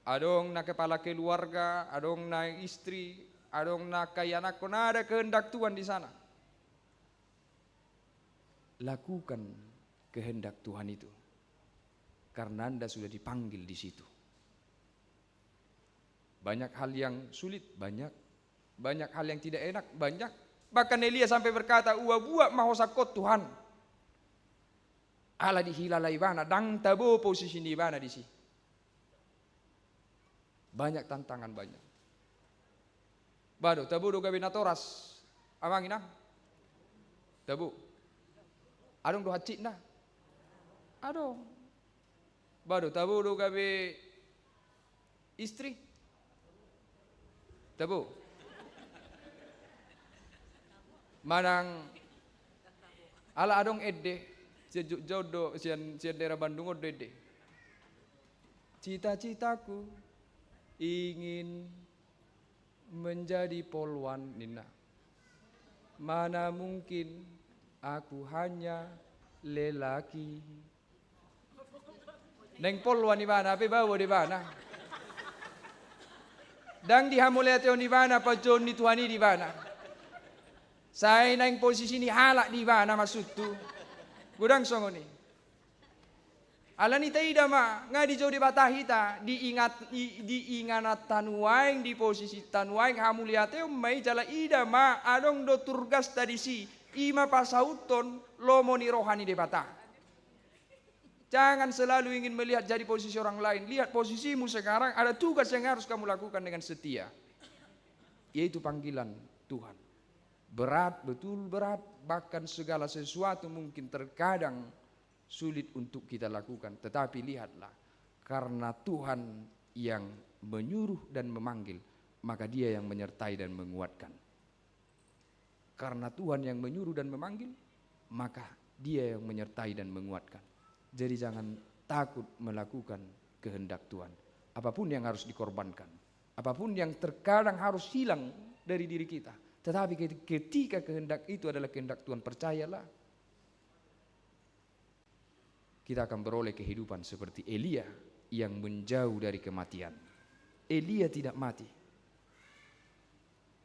Adong na kepala keluarga, adong na istri, adong na angka ianakhon, ada kehendak Tuhan di sana. Lakukan kehendak Tuhan itu, karena Anda sudah dipanggil di situ. Banyak hal yang sulit, banyak. Banyak hal yang tidak enak, banyak. Bahkan Elia sampai berkata, "Ua buat ma hosakkon, Tuhan." Ala dihilala ibana, ndang tabo posisi ni ibana disi. Banyak tantangan, banyak. Ba do, tabo do gabe natoras, amang inang? Tabo. Adong do hansitna? Adong. Ba do, tabo do gabe istri? Tabo. Manang ala adong ende, sian Jogja on do, sian, sian daerah Bandung on do ende. Cita-citaku ingin menjadi polwan ninna. Mana mungkin, aku hanya lelaki. Naeng polwan ibana, pe baoa do ibana. Ndang dihamauliatehon ibana panjouon ni Tuhan i di ibana. Sai naeng posisi ni halak do ibana maksudhu. Godang songon i. Alani taida ma, nga dijou Debata hita, diingat, i, diingananta nuaeng, di posisita nuaeng, hamauliateon ma i, jala ida ma, adong do turgasta disi, i ma pasauthon lomo ni roha ni Debata. Jangan selalu ingin melihat jadi posisi orang lain. Lihat posisimu sekarang, ada tugas yang harus kamu lakukan dengan setia. Yaitu panggilan Tuhan. Berat, betul berat. Bahkan segala sesuatu mungkin terkadang sulit untuk kita lakukan. Tetapi lihatlah, karena Tuhan yang menyuruh dan memanggil, maka Dia yang menyertai dan menguatkan. Karena Tuhan yang menyuruh dan memanggil, maka Dia yang menyertai dan menguatkan. Jadi, jangan takut melakukan kehendak Tuhan. Apapun yang harus dikorbankan, apapun yang terkadang harus hilang dari diri kita, tetapi keti-, ketika kehendak itu adalah kehendak Tuhan, percayalah, kita akan beroleh kehidupan seperti Elia yang menjauh dari kematian. Elia tidak mati.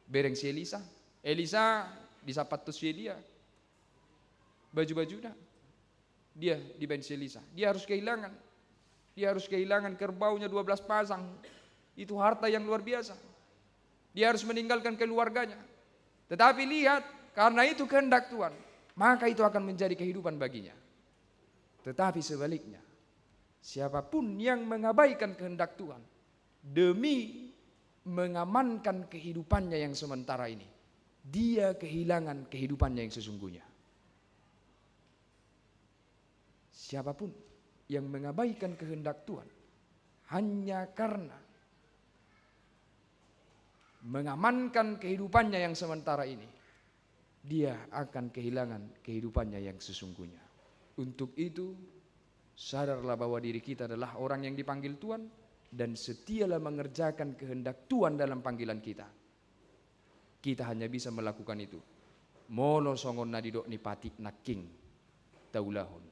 Bereng si Elisa. Elisa disampathon si Elia baju-bajuna. Dia dibaen si Elisa. Dia harus kehilangan. Dia harus kehilangan kerbaunya dua belas pasang. Itu harta yang luar biasa. Dia harus meninggalkan keluarganya. Tetapi lihat, karena itu kehendak Tuhan, maka itu akan menjadi kehidupan baginya. Tetapi sebaliknya, siapapun yang mengabaikan kehendak Tuhan demi mengamankan kehidupannya yang sementara ini, dia kehilangan kehidupannya yang sesungguhnya. Siapapun yang mengabaikan kehendak Tuhan hanya karena mengamankan kehidupannya yang sementara ini, dia akan kehilangan kehidupannya yang sesungguhnya. Untuk itu, sadarlah bahwa diri kita adalah orang yang dipanggil Tuhan, dan setialah mengerjakan kehendak Tuhan dalam panggilan kita. Kita hanya bisa melakukan itu molo songon na didok ni patik nangkin taulahon.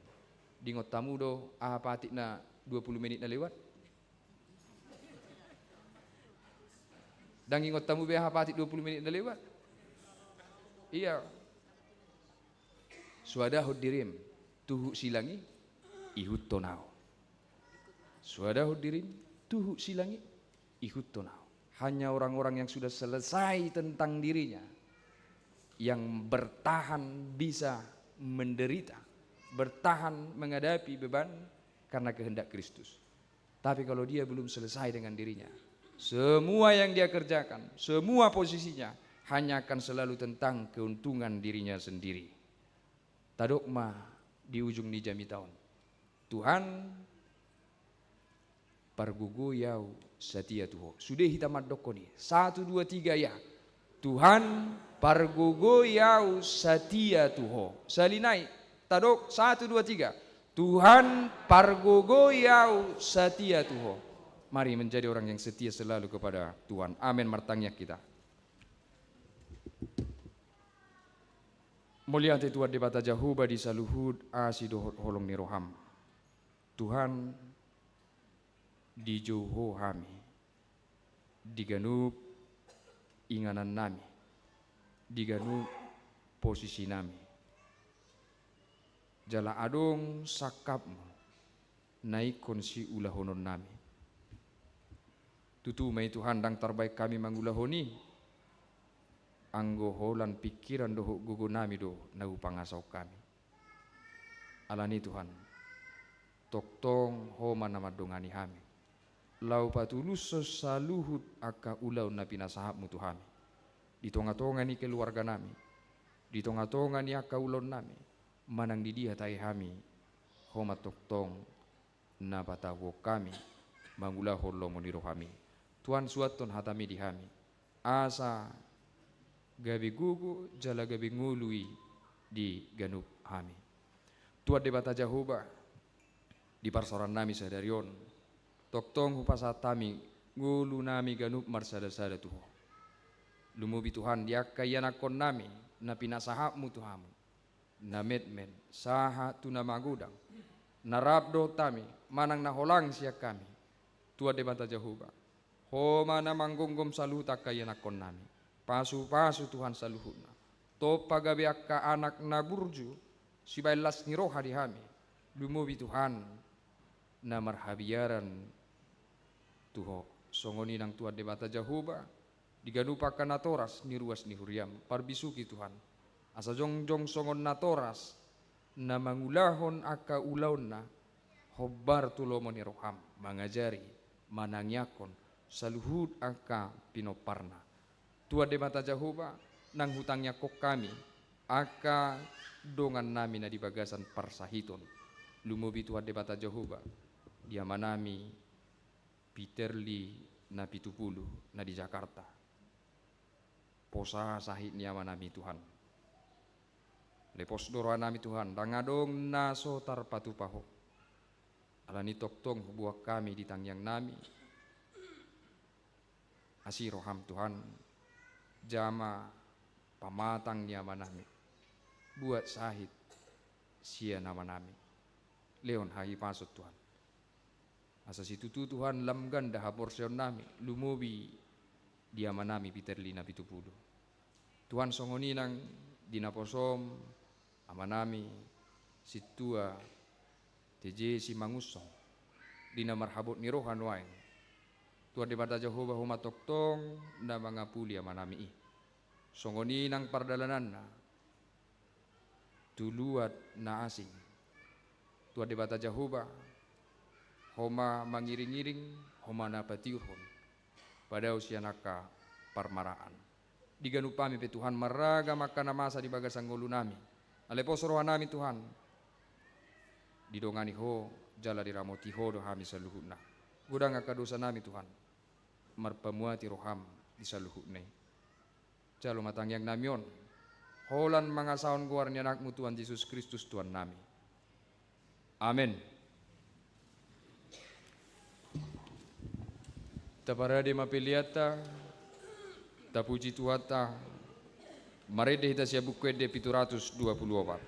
Diingot hamu do aha patik na dua puluh menit na lewat? Ndang ingot hamu be aha patik dua puluh menit na lewat? Iya. Suadahon dirim tu huhut silang i, ihuthon ahu. Suadahon dirim tu huhut silang i, ihuthon ahu. Hanya orang-orang yang sudah selesai tentang dirinya yang bertahan bisa menderita, bertahan menghadapi beban karena kehendak Kristus. Tapi kalau dia belum selesai dengan dirinya, semua yang dia kerjakan, semua posisinya hanya akan selalu tentang keuntungan dirinya sendiri. Tadok ma di ujung ni jamita on. Tuhan, pargogoi ahu satia tu Ho. Sude hita mandokkon i. Satu, dua, tiga, ya. Tuhan, pargogoi ahu satia tu Ho. Sahali nai. Tadok, satu, dua, tiga. Tuhan, pargogoi ahu satia tu Ho. Mari menjadi orang yang setia selalu kepada Tuhan. Amin. Martangiang hita. Mauliate Tuhan Debata Jahowa di saluhut asi dohot holong ni roham. Tuhan, dijou Ho hami di ganup inganannami, di ganup posisinami. Jala adong sangkapmu na ingkon siulahononnami. Tutu ma i Tuhan, ndang tarbahen hami mangulahon i, anggo holan pingkiran dohot gogonami do na hupangasahon hami. Alani Tuhan, tongtong Ho ma na mandongani hami. laho patulushon saluhut angka ulaon na pinasahatmu tu hami. Di tonga-tonga ni keluarganami, di tonga-tonga ni angka ulaonnami, manang di dia tahe hami, Ho ma tongtong na patahuon hami mangulahon lomo ni rohami. Tuhan, suanhon hatami di hami, asa gabe gogo jala gabe ngolu i di ganup hami. Tuhan Debata Jahowa, di parsaorannami sadari on, tongtong hupasahat hami ngolunami ganup marsada-sada tu Ho. Lumobi Tuhan di angka ianakkonnami na pinasahatmu tu hamu, na metmet, sahat tu na magodang, na rap dohot hami, manang na holang sian hami. Tuhan Debata Jahowa, Ho ma na manggomgom saluhut angka ianakkonnami. Pasu-pasu Tuhan saluhutna. Tompa gabe angka anak na burju, sibahen las ni roha di hami. Lumobi Tuhan, na marhabiaran tu Ho. Songon i nang Tuhan Debata Jahowa, di ganup angka natoras ni ruas ni huriam, parbisuhi Tuhan, asa jongjong songon natoras na mangulahon angka ulaonna, hombar tu lomo ni roham, mangajari, manangiangkon saluhut angka pinomparna. Tuhan Debata Jahowa, nang hutangiangkon hami angka dongannami na di bagasan parsahiton. Lumobi Tuhan Debata Jahowa, di amanami Peterli Napitupulu na di Jakarta. Posa sahit ni amanami Tuhan. Lepos do rohanami Tuhan, ndang adong na so tarpatupa Ho. Alani tongtong huboan hami di tangiangnami, asi roham Tuhan, jama pamatang ni amanami, buat sahit sian amanami. Lehon hahipason Tuhan, asa situtu Tuhan lam ganda haporseaonnami, lumobi di amanami Peterli Napitupulu. Tuhan, songon i nang di naposom amanami Sintua T J Simangunsong, di na marhabot ni roha nuaeng. Tuhan Debata Jahowa, Ho ma tongtong na mangapuli amanami i. Songon i nang pardalananna tu luat na asing. Tuhan Debata Jahowa, Ho ma mangiring-iring, Ho ma na patiurhon, padao sian angka parmaraan. Di ganup hami pe Tuhan, marragam angka na masa di bagasan ngolunami. Alai pos rohanami Tuhan, didongani Ho jala diramoti Ho do hami saluhutna. Godang angka dosanami Tuhan, marpamuati roham di saluhutna i. Jalo ma tangiangnami on holan mangasahon goar ni Anakmu Tuhan Jesus Kristus Tuhannami. Amen. Taparade ma peleanta, tapuji Tuhanta, marende hita sian Buku Ende pitu ratus dua pulu opat.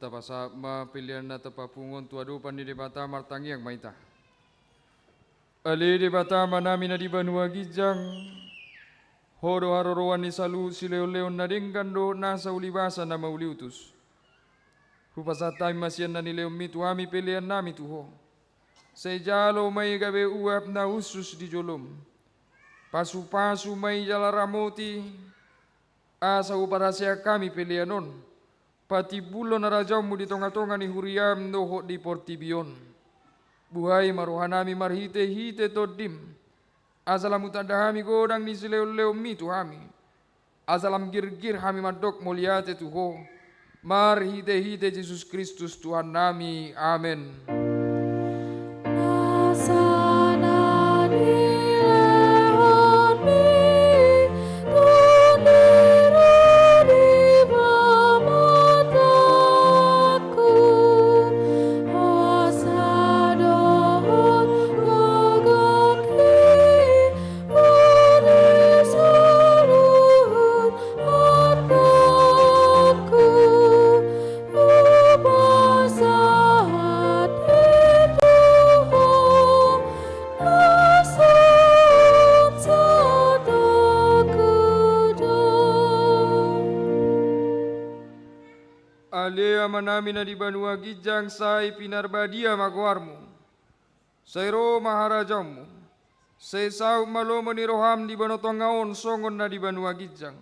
Tapasahat ma pelean na tapapungu on tu adopan ni Debata, martangiang ma hita. Ale Debata Amanami na di banua ginjang, Ho do haroroan ni saluhut silehonlehon na denggan dohot nasa ulibasa na mauliutus. Hupasahat hami ma sian na nilehonMi tu hami peleannami tu Ho. Sai jalo ma i gabe uap na hushus di joloM. Pasupasu ma i jala ramoti, asa huparhaseang hami pelean on, patimbulhon harajaonMu di tongatonga ni huriaM dohot di portibi on. Buhai ma rohanami marhitehite TondiM, asa lam hutanda hami godang ni silehonlehonMi tu hami, asa lam girgir hami mandok mauliate tu Ho, marhitehite Jesus Kristus Tuhannami. Amen. Nasa na nilehonMi, tondira di pamatangku, asa dohot gogongki, bani saluhut ondongku, hupasahat i tu Ho, na songon sandokku do. Ale Amanami na di banua ginjang, sai pinarbadia ma goarMu. Sai ro ma harajaonMu. Sai saut ma lomo ni rohaM di banua tonga on songon na di banua ginjang.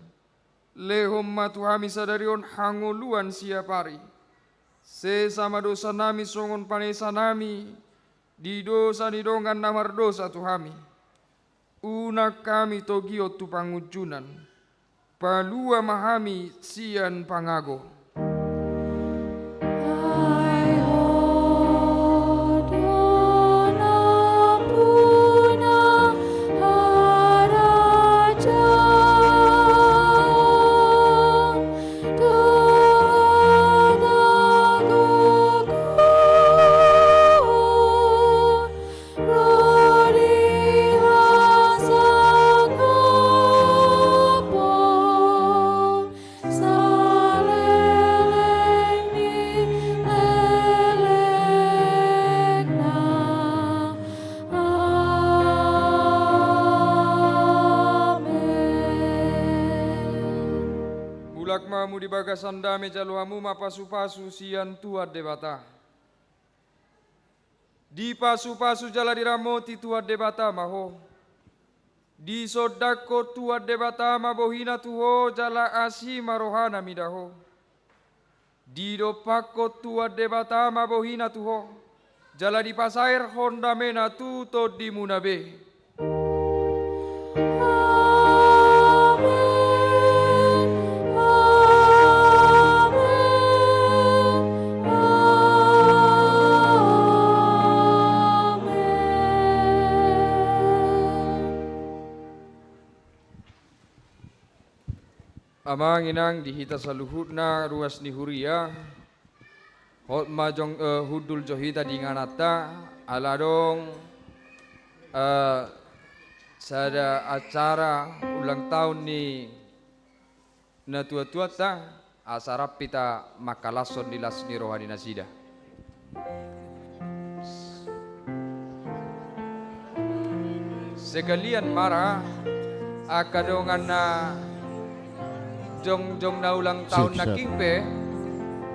Lehon ma tu hami sadari on hangoluan siapari. Sesa ma dosanami songon panesanami di dosa ni dongan na mardosa tu hami. Unang hami togihon tu pangunjunan. Palua ma hami sian pangago. Ai Ho do nampuna harajaon dohot hagogoon ro di hasangapon saleleng ni lelengna. Amen. Mulak ma hamu di bagasan dame, jalo hamu ma pasupasu sian Tuhan Debata. Dipasupasu jala diramoti Tuhan Debata ma ho. Disondangkon Tuhan Debata ma bohina tu ho jala asi ma rohana mida ho. Didompakkon Tuhan Debata ma bohina tu ho jala dipasaerhon damena tu tondimuna be. Amen. Amen. Amen. Amang inang di hita saluhutna ruas ni huria. Hot ma jong, eh, hundul jo hita di ingananta, ala adong, eh, sada acara ulang tahun ni natuatuanta, asa rap hita mangkalashon di las ni roha ni nasida. Sekalian ma ra angka dongan na jongjong na ulang tahun nangkin pe.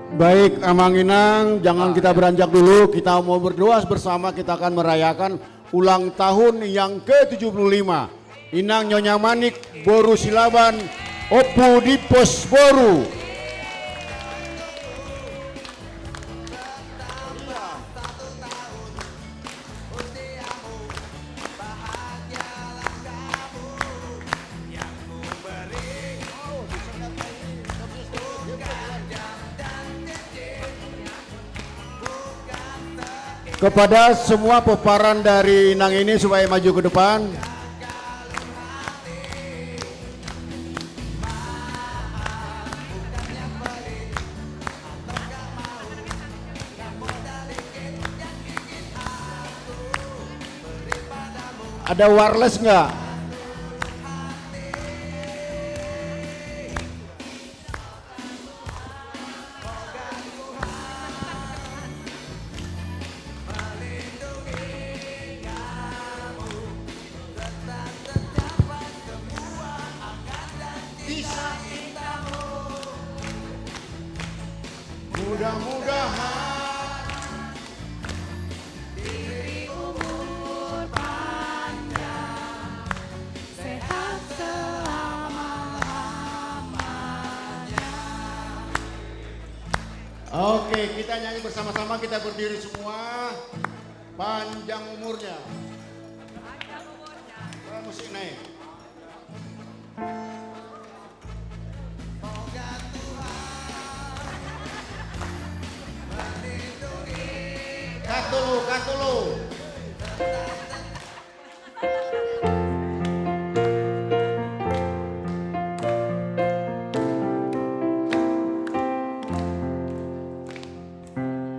Baik, Amang Inang, jangan kita beranjak dulu, kita mau berdoa bersama, kita akan merayakan ulang tahun yang ketujuh puluh lima. Inang Nyonya Manik, boru Silaban, Ompu Dimpos boru. Kepada semua pomparan dari Inang ini supaya maju ke depan. Ada wireless nggak? Mudahan diberi umur panjang, sehat selama-lamanya. Oke, kita nyanyi bersama-sama, kita berdiri semua. Panjang umurnya. Panjang umurnya. Musik naik. Cut dulu, cut dulu.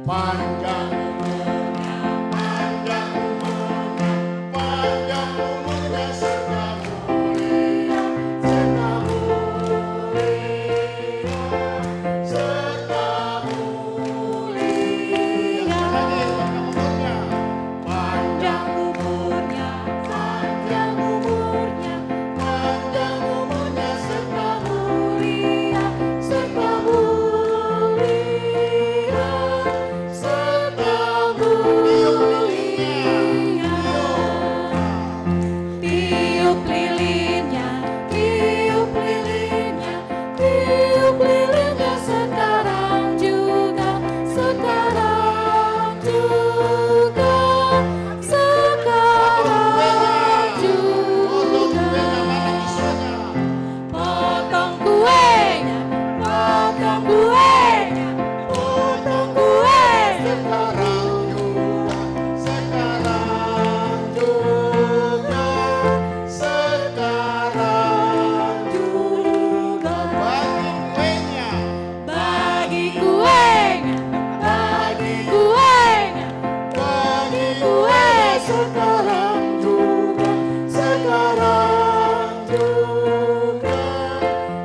Panjang umurnya, panjang umurnya, panjang umurnya serta mulia, serta mulia, serta mulia. Sekali lagi, panjang umurnya. Panjang umurnya, panjang umurnya, panjang umurnya serta mulia, serta mulia, serta mulia. Tiup lilinnya, tiup lilinnya, tiup lilinnya sekarang juga, sekarang juga, sekarang juga. Potong kuenya, potong kuenya, potong kue. Sekarang juga, sekarang juga, sekarang juga. Bagi kuenya. Bagi kuenya, bagi kuenya, bagi kue sekarang juga, sekarang juga,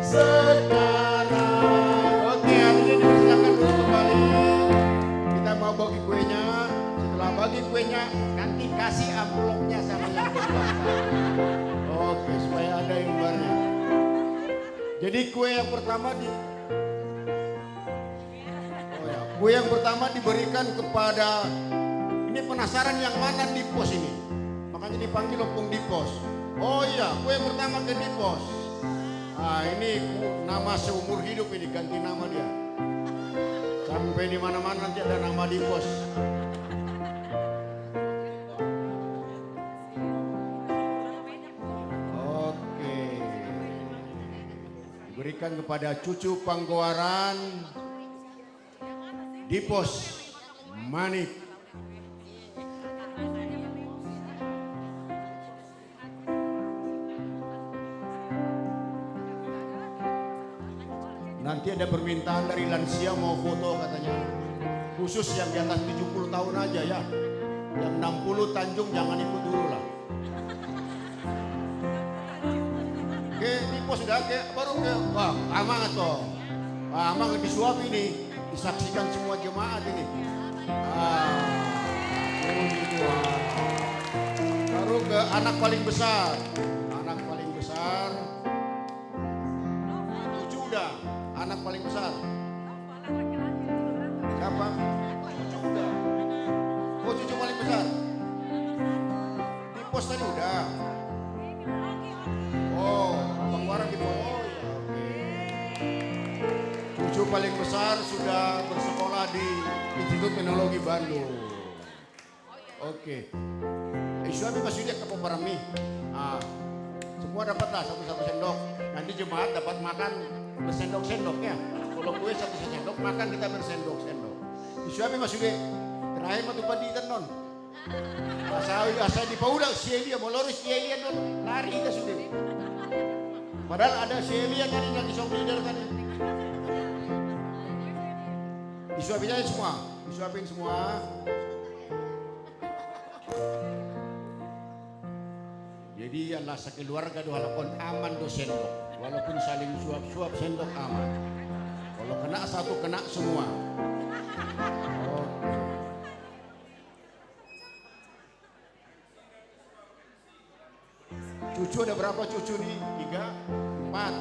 sekarang. Oke, hadirin dipersilakan duduk kembali. Kita mau bagi kuenya. Setelah bagi kuenya, nanti kasih amplopnya sama yang kedua. Oke, supaya ada yang luarnya. Jadi kue yang pertama di Oh ya, kue yang pertama diberikan kepada, ini penasaran yang mana Dipos ini? Makanya dipanggil Ompung Dipos. Oh iya, kue yang pertama ke Dipos. Ah, ini ku-, nama seumur hidup ini, ganti nama dia. Sampai di mana-mana nanti ada nama Dipos. Oke. Diberikan kepada cucu Panggoaran Dipos Manik. Nanti ada permintaan dari lansia mau foto katanya. Khusus yang di atas tujuh puluh tahun aja ya. Yang enam puluh Tanjung jangan ikut dulu lah. Ke Dipos dah, ke, baru ke, wah, amang tuh. Wah, amang disuap ini, disaksikan semua jemaat ini. Ah, puji Tuhan. Baru ke anak paling besar. Anak paling besar. Cucu udah, anak paling besar. Siapa? Cucu udah. Oh, cucu paling besar. Dipos tadi udah. Oh, Panggoaran Dipos. Oh, iya, oke. Cucu paling besar sudah bersekolah di Institut Teknologi Bandung. Oke. Isuapi ma sude angka pomparanmi. Ah, semua dapatlah satu-satu sendok. Nanti jemaat dapat makan bersendok-sendok ya. Kalau kue satu sendok, makan kita bersendok-sendok. Isuapi ma sude. Terakhir ma tu panditan non. Asa, asa dipaulak si Elia, molo ro si Elia non, lari hita sude. Padahal ada si Elia tadi yang di song leader tadi. Isuapi saja semua, isuapin semua. Jadi ala sakeluarga do halak on, aman do sendok. Walaupun saling suap-suap, sendok aman. Kalau kena satu, kena semua. Oke. Cucu ada berapa cucu nih? Tiga, empat.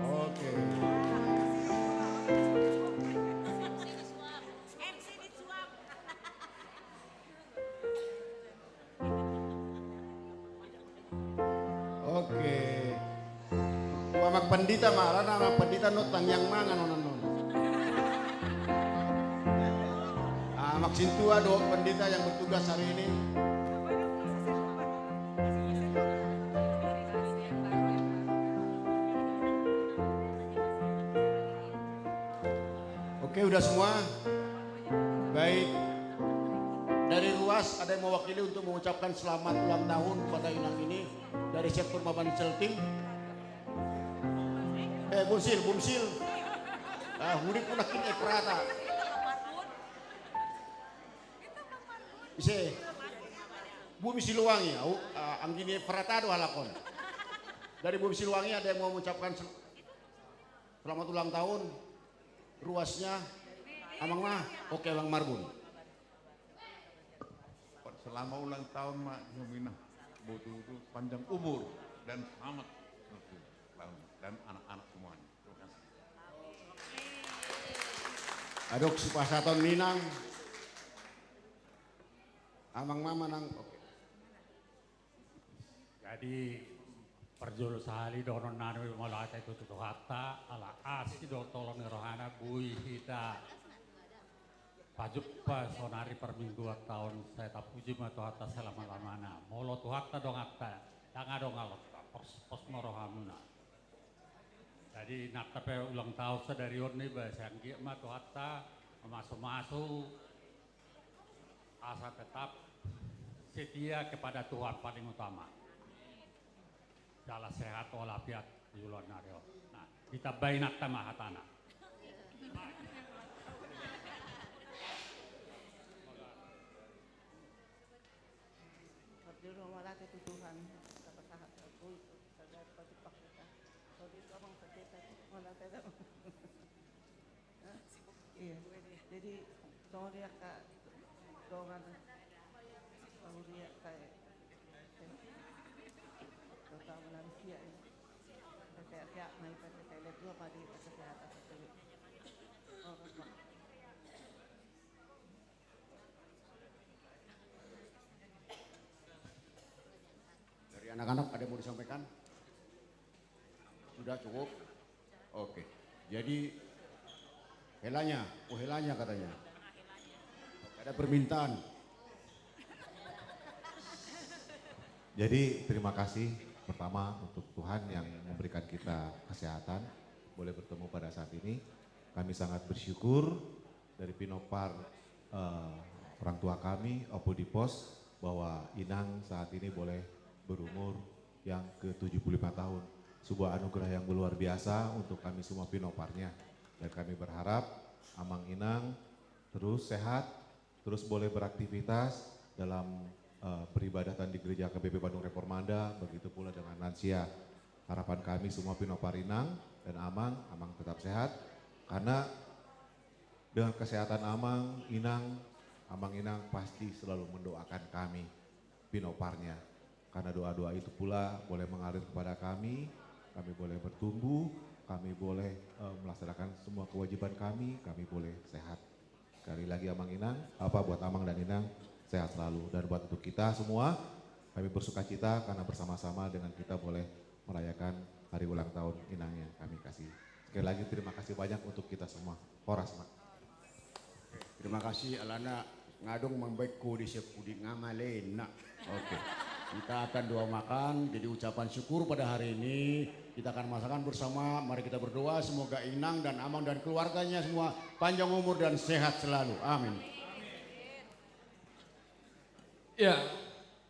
Oke. Pandita ma, alana pandita non tangiang mangan on annon. Ah, maksud tua do pandita yang bertugas hari ini. Oke, udah semua? Baik. Dari Ruas ada yang mewakili untuk mengucapkan selamat ulang tahun kepada Inang ini dari Sektor Maban Celting? Eh, Bumsil, Bumsil. Ah, hudik pun akin Efrata. Ise. Bumi Siluwangi, au, ah, anggini Efrata do halak on. Dari Bumi Siluwangi ada yang mau mengucapkan sel-, selamat ulang tahun? Ruasnya. Amang ma. Oke, Amang Marbun. Selamat ulang tahun ma, Yomina. Betul-betul panjang umur dan selamat ulang tahun dan anak-anak semuanya. Terima kasih. Adong sipasahaton ni Inang. Amang ma manang, oke. Jadi, parjolo sahali dohonon nami mauliate tu Tuhanta, ala asi dohot holong ni rohana boi hita pajumpa saonari parmingguanta on, sai tapuji ma Tuhanta selama-lamana. Molo Tuhanta donganta, ndang adong alonta, pos, pos ma rohamuna. Jadi, nang pe ulang tahun sadari on, ba sai anggiat ma Tuhanta mamasu-masu, asa tetap setia kepada Tuhan paling utama. Jala sehat walafiat di ulaon nari on. Nah, ditambai nang pe ma hatana. Parjolo mauliate tu Tuhan, tapasahat tu sadari pajumpa hita. Jadi, Amang, setia, mauliate tu. Iya. Jadi, songon i angka dongan, huria, kae, terutama lansia, ya. Sehat-sehat ma hita, sehat-sehat ma di kesehatan. Dari anak-anak ada yang mau disampaikan? Sudah cukup? Oke. Jadi, helanya, oh, helanya katanya. Ada permintaan. Jadi, terima kasih pertama untuk Tuhan yang memberikan kita kesehatan, boleh bertemu pada saat ini. Kami sangat bersyukur dari Pinopar, eh, orang tua kami, Ompu Dipos, bahwa Inang saat ini boleh berumur yang ke tujuh puluh lima tahun. Sebuah anugerah yang luar biasa untuk kami semua Pinoparnya. Dan kami berharap Amang Inang terus sehat, terus boleh beraktivitas dalam, eh, peribadatan di Gereja H K B P Bandung Reformanda, begitu pula dengan lansia. Harapan kami semua Pinopar Inang dan Amang, Amang tetap sehat. Karena dengan kesehatan Amang, Inang, Amang Inang pasti selalu mendoakan kami, Pinoparnya. Karena doa-doa itu pula boleh mengalir kepada kami, kami boleh bertumbuh, kami boleh, eh, melaksanakan semua kewajiban kami, kami boleh sehat. Sekali lagi Amang Inang, apa buat Amang dan Inang, sehat selalu. Dan buat untuk kita semua, kami bersuka cita karena bersama-sama dengan kita boleh merayakan hari ulang tahun Inang yang kami kasih. Sekali lagi terima kasih banyak untuk kita semua. Horas, Mak. Terima kasih, alana nunga adong mambaen ho di sian pudi, nunga malena. Oke. Kita akan doa makan, jadi ucapan syukur pada hari ini kita akan masakan bersama. Mari kita berdoa, semoga Inang dan Amang dan keluarganya semua panjang umur dan sehat selalu. Amin. Ya,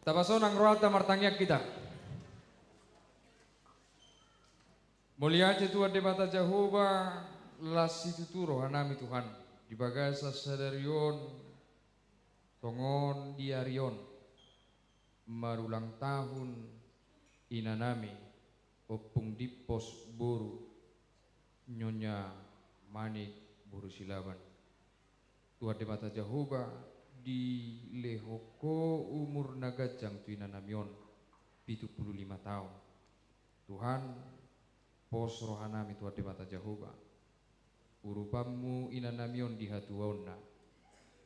tapasonang rohanta, martangiang hita. Mauliate Tuhan Debata Jahowa, las situtu rohanami Tuhan, di bagasan sadari on, tongon di ari on, marulang tahun inanami, Ompung Dipos boru, Nyonya Manik boru Silaban. Tuhan Debata Jahowa, dilehon ho umur na ganjang tu inanami on, pitu pulu lima taon. Tuhan, pos rohanami Tuhan Debata Jahowa. Urupanmu inanami on di hatuaonna,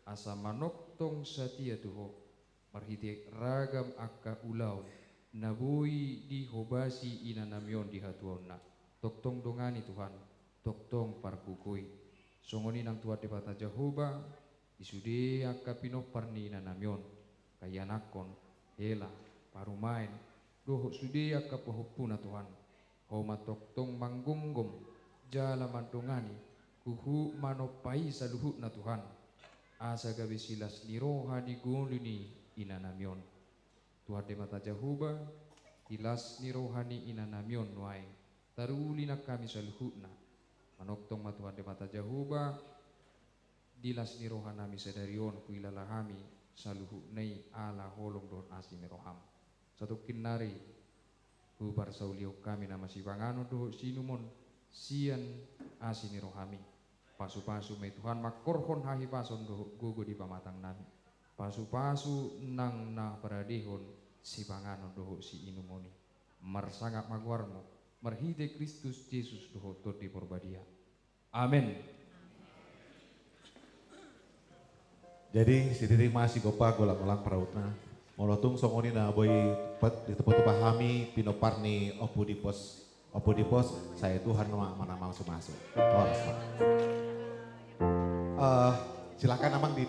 asa manongtong satia tu ho, marhite ragam angka ulaon na boi dihobasi inanami on di hatuaonna. Tongtong dongani Tuhan, tongtong pargogoi. Songon i nang Tuhan Debata Jahowa, di sude angka pinompar ni inanami on, angka ianakhon, hela, parumaen, dohot sude angka pahompuna Tuhan. Ho ma tongtong manggomgom, jala mandongani, huhut manompa i saluhutna Tuhan. Asa gabe silas ni roha di ngolu ni inanami on. Tuhan Debata Jahowa, di las ni roha ni inanami on nuaeng, taruli nang hami saluhutna. Manongtong ma Tuhan Debata Jahowa, di las ni rohanami sadari on huilala hami saluhutna i ala holong dohot asi ni roham. Satongkin nari huparsaulihon hami nama sipanganon dohot siinumon sian asi ni rohami. Pasupasu ma i Tuhan mangkorhon hahipason dohot gogo di pamatangnami. Pasupasu nang na paradehon sipanganon dohot siinumon i. Marsangap ma goarmu, marhite Kristus Jesus dohot Tondi Porbadia. Amen. Jadi, sititi ma sigompa golang-golang parahutna. Molo tung songon i na boi pet-, ditupa-tupa hami pinompar ni Ompu Dipos. Ompu Dipos, sai Tuhan ma manamasu-masu. Horas ma. Eh, silakan Amang di